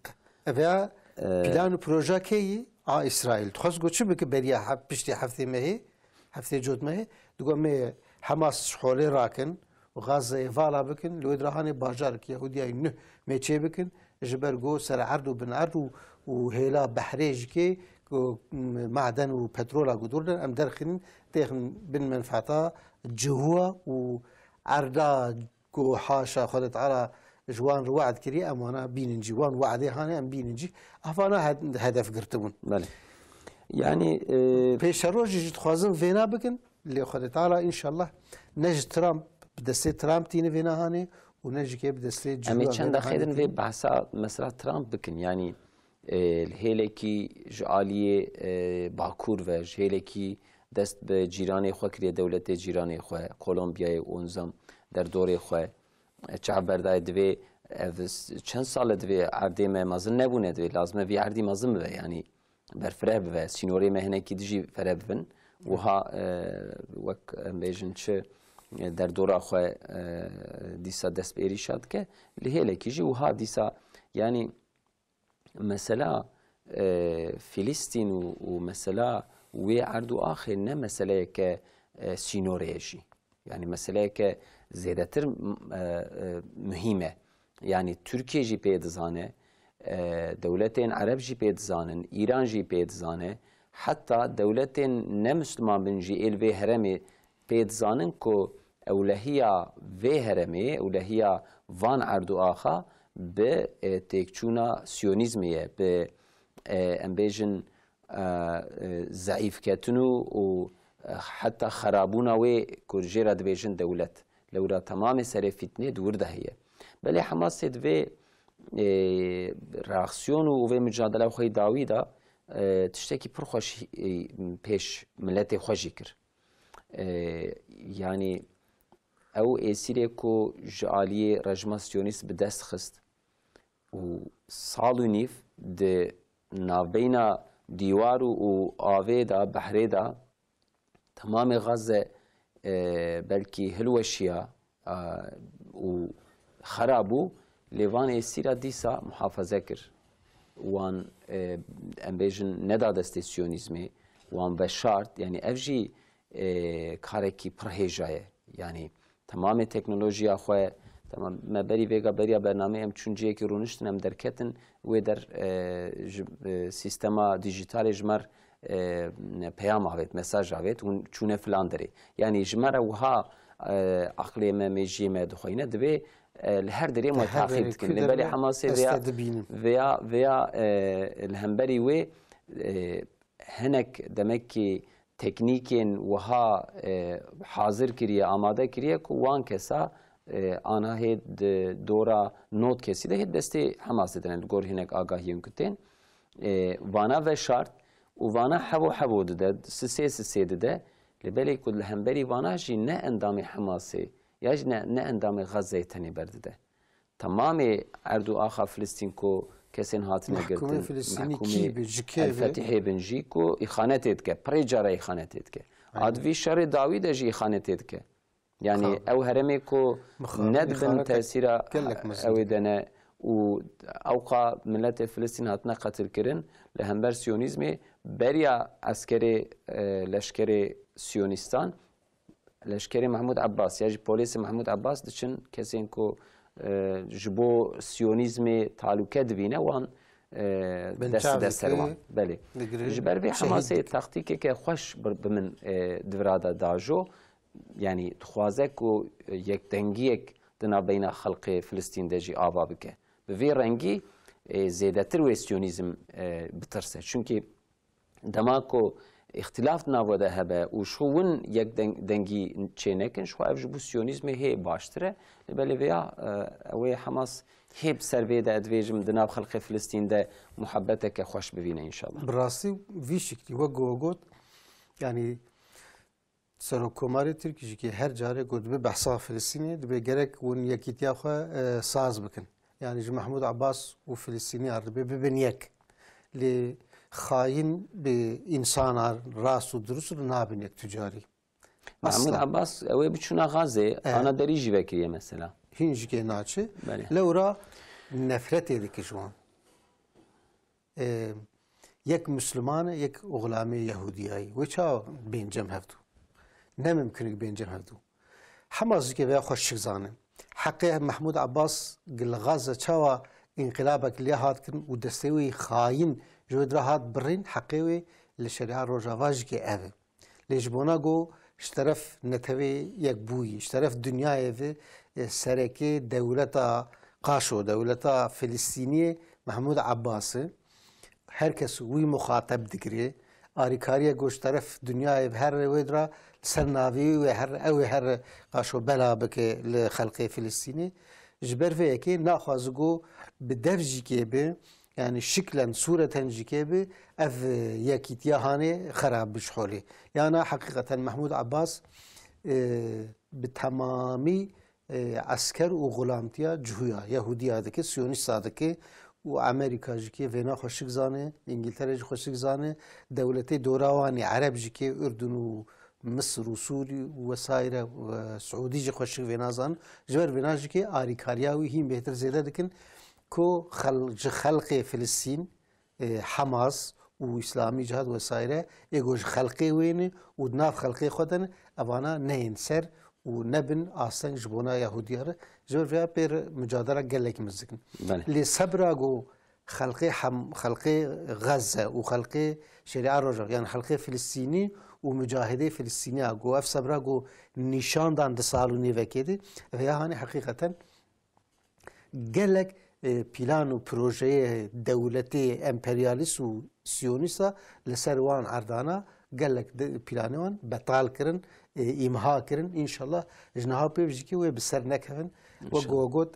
Ev ya Ee, plan û proja kê yî? A Îsraîl. Dixwest ku çi bike beriya hef-, piştî heftê mehê, heftê cotmehê? Digot me Hamas ji holê rakin û Xezeyê vala bikin, li wê dirahanê bajarek Yehûdiyayî nuh mê çê bikin, ji ber ku ser erd û bin erd û, û hêla behrê ji kê ku, m-, maden û petrola ku dûr ne, em derxînin, têxin bin menfaeta cihûa û erda ku haşa Xwedê Teala ji wan re we'd kiriye, em wana bînin cî. Wan we'dê hane, em bînin cî. Evana hed-, hedef girtibûn. Belê. Yani, e, Pêşerojê jî dixwazin vêna bikin, lê Xwedê Teala înşallah ne ji Trump, bi destê Trump tîne vêna hanê û ne jî kê bi destê Em ê cihûya çend vêna hanê deqeyê din tîne. Vê behsa mesela Trump bikin. Yani, e, li hêlekî ji aliyê, e, Bakur ve, ji hêlekî dest bi cîranê xwe kiriye, dewletê cîranê xwe, Kolombiyayê û nizam derdorê xwe, e, çav berdayê divê ev s-, çend sal e divê erdê me mezin nebûne, divê lazim e vî erdî mezin bibe, yanî berfireh bibe, sînorê me hinekî dijî fere bibin. Wiha, e, wek em bêjin çi, e, derdora xwe, e, dîsa dest bi êrîşa dike, li hêlekî jî wiha dîsa, yanî mesela, e, Filistîn û, û mesela wê erd û axê ne meseleyeke, e, sînorê ye jî. Yani meseleyeke zêdetir, m-, e, e, muhîm e. Yani Tirkiye jî pê dizane, e, dewletên Ereb jî pê dizanin, Îran jî pê dizane, heta dewletên ne Misliman bin jî ê li vê heremê pê dizanin ku ewlehiya vê heremê, ewlehiya van erd û axa bi, e, têkçûna Siyonîzmê ye, bi, e, em bêjin, e, e, zeîfketin û, û, e, heta xerabûna wê ku jê re dibêjin dewlet. Lewra temamê serê fîtnê di wir de heye. Belê Hamasê di vê, e, reaksiyon û vê mucadela xwe yî dawî de, e, tiştekî pir xweş, e, pêş miletê xwe jî kir. E, yanî ew êsîrê ku ji aliyê rejima siyonîst bi dest xist û sal û nîv di navbeyna dîwar û, û avê de, behrê de, temamê Gaze, e, belkî hilweşiya, a, û xera bû, lê van êsîra dîsa muhafaze kir. Wan, e, em bêjin neda destê siyonîzmê, wan veşart, yanî ev jî, e, karekî pir hêja ye. Yanî temamê teknolojiya xwe, temam, me berî vêga beriya bernameyê em çûn cihekî rûniştin, em derketin, wê der, e, ji, e, sîstema dîjîtalê ji me r, e, peyam avêt, mesaj avêt, hûn çûne filan derê. Yanî ji me re wiha, e, aqlê me, mêjiyê me dixweyne, divê, e, li her derê me taxîb dikin. Lê belê Hamasê vêya, vêya, vêya, e, li hemberî wê, e, hinek demekî teknîkên wiha, e, hazir kiriye, amade kiriye ku wan kesa, e, ana hê di dora nod kesî de hê destê Hamasê de ne, di gor hinek agahiyên ku tên. E, vana veşart û vana hevo hevo dide, sisê sisê dide. Lê belê ku li hemberî vana jî ne endamê Hamasê ya jî ne, ne endamê Xezeyê tenê berdide. Temamê erd û axa Filistîn ku kesên hatine girtin, mehkûmê Filistînî kî bi, ji kê El be? Fetihê bin jî ku îxanetê dike, pirê cara îxanetê dike. Aynen. A di vî şerê dawî de jî îxanetê dike. Yanî ew herêmê ku ne dibin tesîra ewê de ne û ewqa miletê Filistîn hatine qetilkirin li hember siyonîzmê beriya eskerê, e, leşkerê siyonîstan, leşkerê Mehmûd Ebbas ya jî polêsê Mehmûd Ebbas diçin kesên ku, e, ji bo siyonîzmê talûke dibîne wan, e, dest dide ser wan. Belê. Ji ber vê Hamasê taktîkeke xweş bi, bi min, e, di vira de dajo. Yanî dixwaze ku yekdengiyek di navbeyna xelkê Filistîn de jî ava bike. Bi vî rengî, e, zêdetir wê siyonîzm, e, bitirse. Çunkî dema ku îxtîlaf di nava de hebe û ji xwe win yek deng-, dengî çê nekin, ji xwe ev ji bo siyonîzmê hê baştir e. Lê belê vêya, e, ew ê Hamas hê bi ser vê de, ez dibêjim, di nav xelkê Filistîn de muhebbeteke xweş bivîne înşallah. Bi rastî vî şiklî wek ku we got, yanî Serokkomarê Tirk jî ke her carê ku dibe behsa Filistînê, dibe gerek hûn yekîtiya xwe, e, saz bikin. Yanî ji Mehmûd Abbas û Filistîniya re dibe bibin yek. Lê xayîn bi însana rast û dirust re nabin yek tu carî. Mehmûd Abbas, ew ê biçûna Gazê, ana derî jî vekiriye mesela. Hîn jî ke naçe. Belê. Lewra nefretê dike ji wan. E, yek Misliman e, yek oxlamê Yehudiyayî. Wê çawa bên cem hevdû? Ne mimkun e bên cem hevdû. Hema zikê veya xweşik zane. Heqê Mehmûd Abbas li Gaza çawa înqilabek lê hat kirin û destê wî xayîn ji wê dira hat birîn, heqê wê li Şerîa Rojava jikê ev e. Lê ji bona ku ji teref Netewê Yekbûyî, ji teref dinyayê ve, e, serekê dewleta qaşo, dewleta Filistîniyê Mehmûd Abbas e. Her kes wî muxateb digire. Arîkariye ku ji teref dinyayê ve here wê dira li ser navê wê here, ew ê here qaşo bela bike li xelkê Filistînê. Ji ber vê yekê naxwaze ku bi dev jî kê be, Yanî şiklen, sûreten jî kê bi, ev, e, yekîtiya hanê xerab bi ji holê. Yana heqîqeten Mehmûd Abbas, e, bi temamî, e, esker û xulamtiya cihuya, Yehudiya dike, Siyonîsta dike û Amerîka jî kê vêna xweşik zane, Îngiltere jî xweşik zane, dewletê dora wanê Ereb jî kê Urdun û Misir û Sûrî û wesaire, e, Siûdî jî xweşik vêna zan. Ji ber vêna jî kê arîkariya wî hîn bêhtir zêde dikin. Ku xel-, ji xelqê Filistîn, e, Hamas û Îslamî Cihad wesaire, ê ku ji xelqê wê ne û di nav xelqê xwe de ne, evana neyên ser û nebin asteng ji bona Yahûdiya re. Ji ber vê ya pê re mucadela gelek mezin dikin. Belê. Lê sebra ku xelqê Ham-, xelqê Gaza û xelqê Şerîa Rojava, yan xelqê Filistînî û mucahidê Filistîniya ku ev sebra ku nîşan dan di sal û nîvekê de, vê ya hanê heqîqeten Gelek, e, plan û projeyê dewletê emperyalîst û siyonîsta li ser wan erdana gelek di planê wan betal kirin, e, îmha kirin. Înşallah ji niha pê jî kî wê bi ser nekevin. Wek ku we got,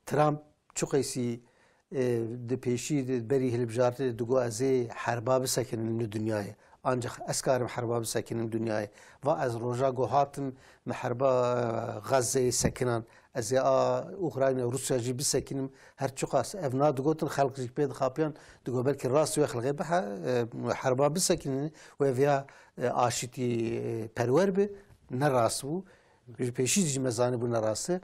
Trump çiqeysî, e, di pêşî de berî hilbijartinê digot, "Ez ê herba bisekinim li dinyayê. Ancax ez karim herba bisekinim dinyayê." Va, "Ez roja ku hatim, me herba, e, Xezzeyê sekinan. Ez ê a Ukrayna, Rûsya jî bisekinim." Her çiqas ev na digotin, xelk jî pê dixapiyan, digot, "Belkî rast wê xelkê bihe-, e, herba bisekinin, wê viya, e, aşîtî, e, perwer bi." Ne rast bû. Ji pêşî jî me zanîbû ne rast e.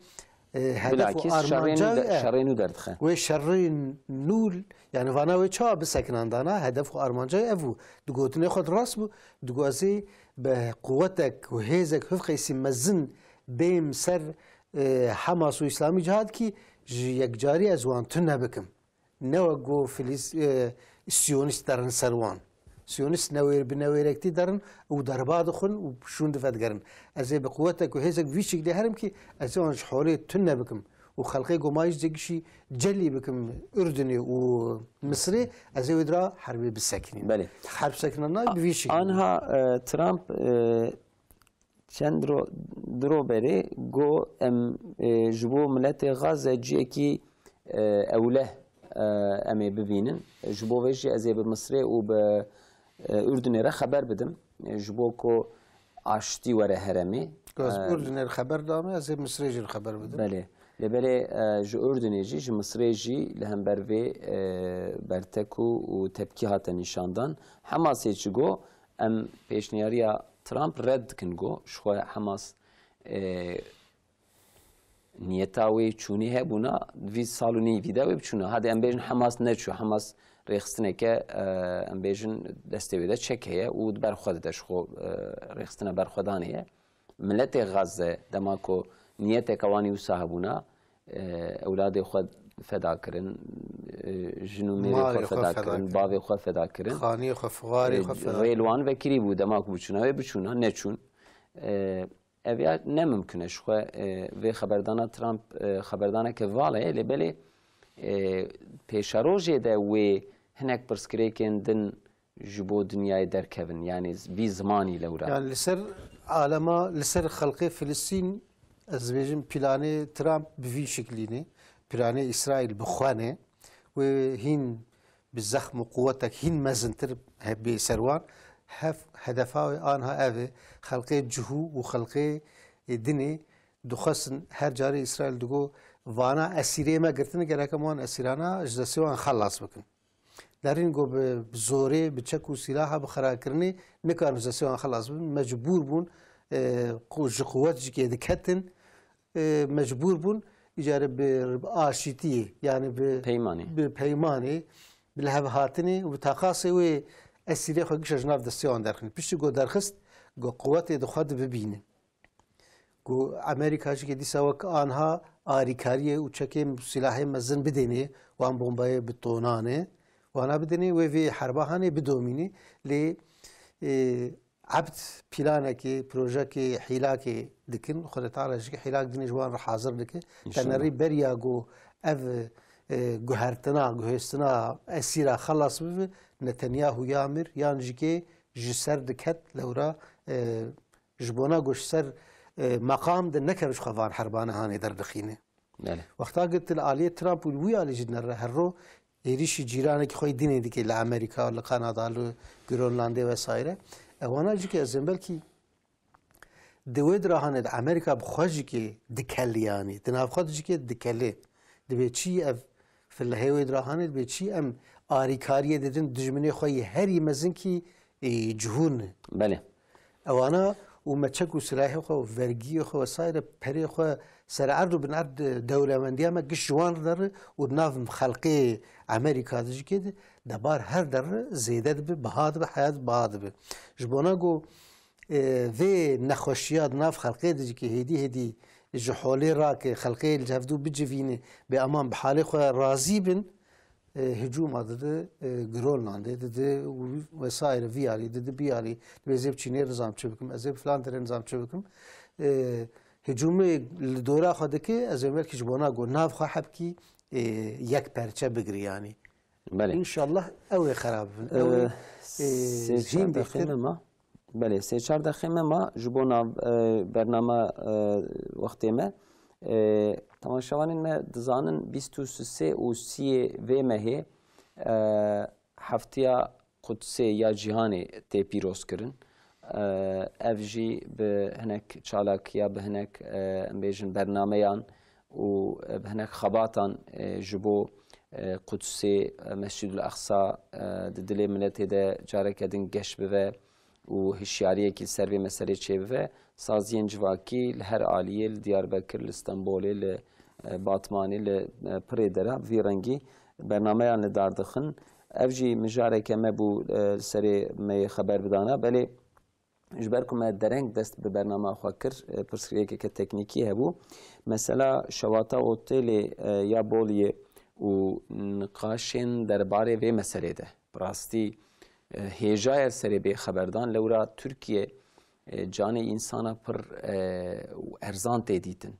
E, hedef û Bilakis şerê nû armanca de-, ev. şerê nû derdixe. Wê şerê nû, yani vana wê çawa bisekinandana, hedef û armanca ev bû. Di gotinê xwe de rast bû. Digot, "Ez ê bi quwetek û hêzek hevqeysî mezin bêm ser, e, Hamas û Îslamî Cihad kî ji yekcarî ez wan tune bikim." Ne wek ku Filîs-, e, Siyonîst derin ser wan. Siyonîst newêr bi newêrektî derin û derba dixwin û şûn dife digerin. Ez ê bi quwetek û hêzek vî şiklî herim kî ez ê wan ji holê tune bikim û xelqê ku ma jî cegişî celî bikim Urdunê û Misirê, ez ê wê dira herbê bisekinînim. Belê. Herb sekinandina bi vî şiklî. Anha, e, Trump, e, Çend ro-, di ro berê got, em, e, ji bo miletê Gaze ciyekî, e, ewleh, e, em ê bibînin. Ji bo vê jî ez ê bi Misrê û bi, e, Urdunê re xeber bidim. E, ji bo ku aştî were heremê. Ku ez E, Urdunê re xeber dame, ez ê Misrê jî re xeber bidim. Belê. Lê belê, e, ji Urdunê jî, ji Misrê jî li hember vê, e, bertek û, û tepkî hate nîşandan. Hamasê çi got? Em pêşniyariya Trump red dikin, got, ji xwe Hamas, e, niyeta wê çûnê hebûna, vî sal û nîvî de wê biçûna. Hadê em bêjin Hamas neçû, Hamas rêxistineke, e, em bêjin destê wê de çek heye û di ber xwe dide, ji xwe, e, rêxistina berxwedanê ye. Miletê Gaze dema ku niyeteke wan wisa hebûna, e, ewladê xwe feda kirin, e, jin û mêrê Malê xwe xwe feda feda kirin, kirin. bavê xwe feda kirin. Xaniyê xwe, fiwarê E, xwe feda rê li kirin. wan vekirî bû, dema ku biçûna, wê biçûna, neçûn. E, ev ya ne mimkun e, ji xwe, e, vê xeberdana Trump, e, xeberdaneke vala ye, lê belê, e, pêşerojê de wê hinek pirsgirêkên din ji bo dinyayê derkevin, yanî z-, vî zimanî lewra. Yani li ser alema, li ser xelkê Filistîn, ez dibêjim planê Trump bi vî şiklî ne, planê Îsraîl bi xwe ne. Wê hîn bi zexm û quwetek hîn mezintir hebê ser wan. Hef-, hedefa wê anha ev e, xelkê cihû û xelkê, e, dinê dixwestin her carê Îsraîl digo, "Vana esîrê me girtine, gerek em wan esîrana ji destê wan xelas bikin." Derîn ku bi, bi zorê, bi çek û sîlaha, bi xirakirinê nikarin ji destê wan xelas bibin. Mecbûr bûn, e, qu-, ji quwet jî kê diketin, e, mecbûr bûn, îcare bi, bi aşîtiyê, yani bi Peymanê. bi peymanê, bi lihevhatinê û bi taqasê wê esîrê xwe gişa ji nav destê wan derxin. Piştî ku derxist, ku quwetê di xwe de bibînin. Ku Amerîka jî ke dîsa wek anha arîkariyê û çekê silahê mezin bidênê, wan bombayê bi tonanê, wana bidênê, wê vê herba hanê bidomînê. Lê, e, ebd planekê, projekê, hîlakê dikin. Xwedê Teala jî hîlak dinê ji wan re hazir dike. Înşallah. Tenerî beriya ku ev, e, guhertina, guhêstina esîra xelas bibe, Netanyahu ya mir, yan jî kê ji ser diket lewra, e, ji bona ku ji ser, e, meqam de nekeve ji xwe van herbane hanê derdixîne. Belê. Wexta ku tu li aliyê Trump û li wî alî jî dinere herro êrîşî cîranekî xwe yî dinê dike li Amerîka, li Kanada, li Grönlandê vesaire. Ewana jî ke ez ê belkî di wê dirahanê de Amerîka bi xwe jî ke dikelî yanî. Di nav xwe de jî ke dikelê. Dibê çi ev Filehê wê dirahanê dibê çi em arîkariyê didin dijminê xwe yê herî mezin kî, e, cihûr ne. Belê. Ewana û me çek û silahê xwe û vergiyê xwe vesaire perê xwe ser erd û bin erd dewlemendiya me giş ji wan re derre û di nav xelqê Amerîka de jî kê de debar her derre zêde dibe, biha dibe, heya dibe, biha dibe. Ji bona ku, e, vê nexweşiya di nav xelqê de jî kê hêdî hêdî ji holê rake, xelqê li hevdû bicivîne, bê eman bi halê xwe razî bin, e, hicûma dide, e, Grönlandê dide û vesaire vî alî dide bî alî. Dibê ez ê bi Çînê nizam çi bikim, ez ê bi filan derê nizam çi bikim. E, hicûmê li dora xwe dike, ez ê belkî ji bona ku nav xwe hebkî, e, yek perçe bigiri yanî. Belê. Înşallah ew ê xerab bin. Ew ê, E, e, sê çar hîn deqê bêhtir. me ma. Belê, sê çar deqê me ma ji bo nav, e, bernama, e, wextê me. E, temaşevanên me dizanin bîst û sê û sîyê vê mehê, e, heftiya Qudsê ya cîhanê tê pîrozkirin. E, ev jî bi hinek çalakiya, bi hinek, e, em bêjin bernameyan û, e, bi hinek xebatan, e, ji bo, e, Qudsê, e, Mescîdul Aqsa, e, di dilê miletê de careke din geş bive û hişyariyekî li ser vê meselê çêbive. Saziyên civakî li her aliyê, li Diyarbekir, li Stenbolê, li, e, Batmanê, li, e, pirê dera bi vî rengî bernameyan li dar dixin. Ev jî mijareke me bû, e, li serê me yê xeber bidana. Belê ji ber ku me dereng dest bi bernama xwe kir, e, pirsgirêkeke teknîkî hebû. Mesela şewata otelê, e, ya Boliyê û niqaşên derbarê vê meselê de. Bi rastî, e, hêja ye serê bê xeberdan. Lewra Tirkiye, e, canê însana pir, e, û erzan tê dîtin.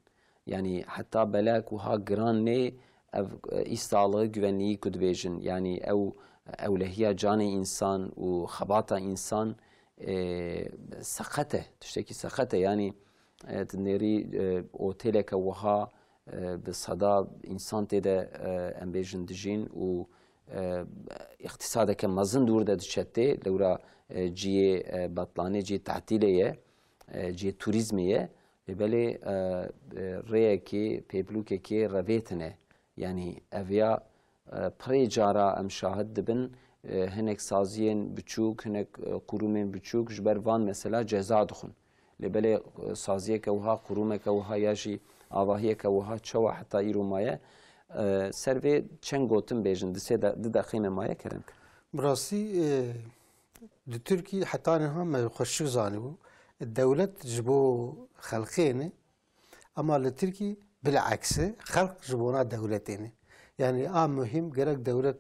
Yanî heta belek wiha giran nê ev, e, î sağlığı güvenliği ku dibêjin. Yanî ew ewlehiya canê însan û xebata însan, e, seqet e, tiştekî seqet e. Yanî, e, tu nêrî, e, oteleke wiha, e, bi seda însan tê de, e, em bêjin dijîn û, e, îqtîsadeke mezin dûr de diçe tê, lewra, e, ciyê, e, betlanê, ciyê tatîlê ye, e, ciyê turîzmê ye. Lê belê, e, e, rêyekê, pêblûkekê revêtine. Yanî ev ya, e, pirê cara em şahid dibin, e, hinek saziyên biçûk, hinek, e, qurûmên biçûk ji ber van mesela ceza dixwin. Lê belê, e, saziyeke wiha, qurûmeke wiha ya jî avahiyeke wiha çawa heta îro maye? E, ser vê çend gotin bêjin, di sê de, di deqê me maye kerem kin. Bi rastî, e, di Tirkî heta niha me xweşik zanîbû. Dewlet ji bo xelkê ne, Ema li Tirkî bil'eks e, xelq ji bona dewletê ne. Yanî a muhîm gerek dewlet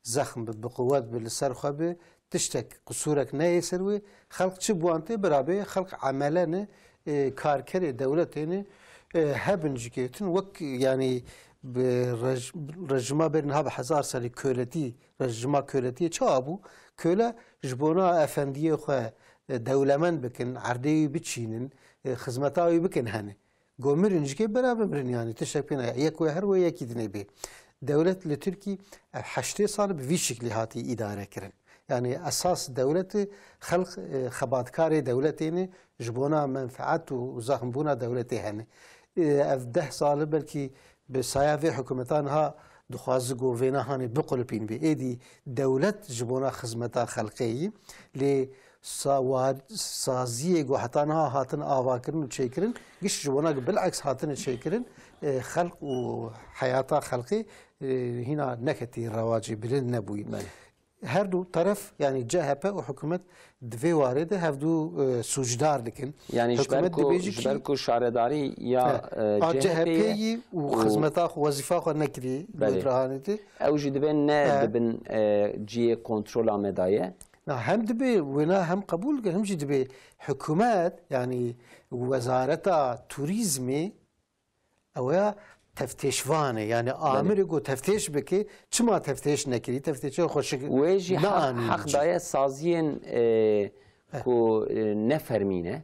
zexm bi, bi quwet bi, li ser xwe bi, tiştek, qisûrek neyê ser wê, xelq çi bi wan tê birabê, xelq emele ne, e, karkerê dewletê ne, e, hebin jî kêtin wek, yanî bi rej-, rejima berî niha bi hezar serî köletî, rejima köletiyê çawa bû? Köle ji bona efendiyê xwe, e, dewlemend bikin, erdê wî biçînin, e, xizmeta wî bikin hene. Go mirin jî kê bera bimirin, yanî tiştek pê nayê. Yek wê her wê yekî dinê bê. Dewlet li Tirkî ev heştê sal bi vî şiklî hatî îdare kirin. Yanî esas dewletê xelq, e, xebatkarê dewletê ne, ji bona menfeet û zexmbûna dewletê hene. E, ev deh sal e belkî bi saya vê hikûmeta niha dixwaze ku vêna hanê biqulipîn bê. Êdî dewlet ji bona xizmeta xelkê yî, lê sa-, war-, saziyê ku heta niha hatin avakirin û çêkirin, giş ji bona ku bil'eks hatine çêkirin, e, xelk û heyata xelkê, e, hîna neketî rewacê bilind nebûyî. Belê. Her du teref, yanî C H P û hikûmet di vê warê de hevdu, e, sûcdar dikin. Yanî ji ber Hikûmet ku, dibêje ji kî ber ku şaredarî ya, He. e, A C H P C H P yî û û xizmeta xwe, wezîfa xwe nekirî Belê. Li Dirahanê de. Ew jî dibê ne He. dibin, e, cihê kontrola me de ye. Na, hem dibê wêna hem qebûl dike, hem jî dibê hikûmet, yanî wezareta turîzmê, ew ya teftêşvan e, yanî Belê. Amirê ku teftêş bike, çima teftêş nekirî, teftêşê xweşik Wê jî heq, neanîn heq cî. daye saziyên, e, Heh. ku, e, ne fermî ne.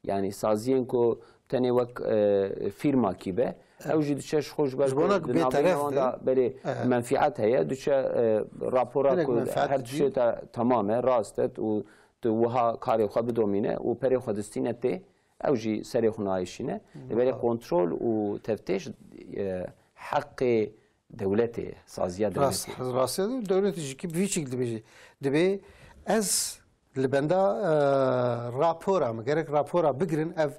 Yanî saziyên ku tenê wek, e, fîrmakî be, Heh. ew jî diçe ji xwe ji ber Ji bona ku ku di navbeyna bêteref wan be. de belê Heh. menfîet heye, diçe, e, rapora Hinek ku menfeet her didî. tiştê te temam e, rast e û tu wiha karê xwe bidomîne û perê xwe distîne tê, ew jî serê xwe nayêşîne. Lê belê kontrol û teftêş, e, heqê dewletê ye, saziya Rast, dewletê ye. Rastî de dewletê jî kî bi vî şekil dibêje. Dibê ez li benda, e, rapora min, gerek rapora bigirin, ev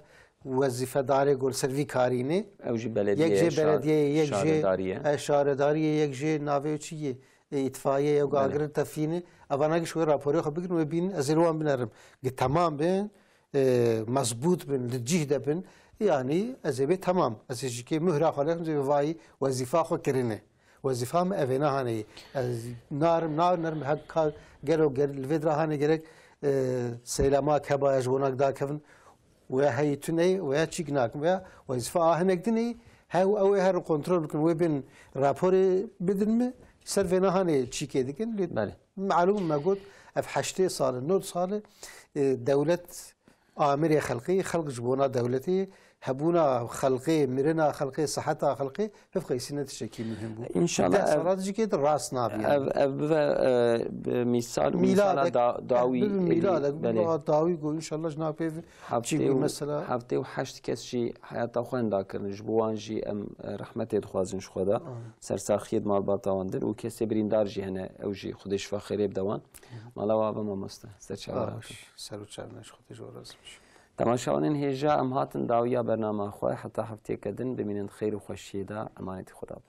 wezîfedarê ku li ser vî karî ne. Ew jî Yek belediyeye, jê şar-, belediyeyê, yek jê, şaredarî ye. e, şaredariyê, yek jê navê çi yê, e, îtfaiyeyê, ew Belê. agirin tefî ne. Evana giş wê raporê xwe bigirin, wê bînin, ez ê li wan binerim. Gi temam bin, e, mezbût bin, li cih de bin, yanî ez ê bê temam. Ez ê ji kê muhra xwe lexim, ez ê bê vayî wezîfa xwe kirine. Wezîfa min evêna haneyî. Ez narim, nanerim, hek ka gelo ger-, li vê dira hanê gerek, e, seylama kebaya ji bonak dakevin. Weya heyî tu neyê, weya çîk nakin. Weya wezîfa a hinek din ê, hew ew ê herin kontrol bikin, wê bên raporê bidin min, ser vêna hanê çîkê dikin. Lê Belê. Malûm me got, ev heştê sal e, nod sal e, e, dewlet amirê xelqê, xelq ji bona dewletê, hebûna xelqê, mirina xelqê, siheta xelqê, bifqeysîne tiştekî muhim bû. Înşallah Deh ev- sala dijikê de rast nabî. Ev, ev bive e, bi mîsal û mîsala Mîladek, da, dawî bibe mîladek, belê. Bibe dawî ku înşallah ji nav pê ve Heftê çî ku û, mesela heftê û heşt kes jî heyata xwe henda kirin. Ji bo wan jî em e, rehmetê dixwazin ji xwe de. Sersaxiyê di malbata wan din û kesê birîndar jî hene, ew jî Xwedê şifa xêrê bide wan. Mala we ava mamoste. Ser çava Ah, rakin. baş. Ser û çavên ji Xwedê ji we razî bî. Temaşevanên hêja, em hatin dawiya bernama xwe, heta hefteyeke din bimînin xeyr û xweşiyê de, emanetî Xweda bin.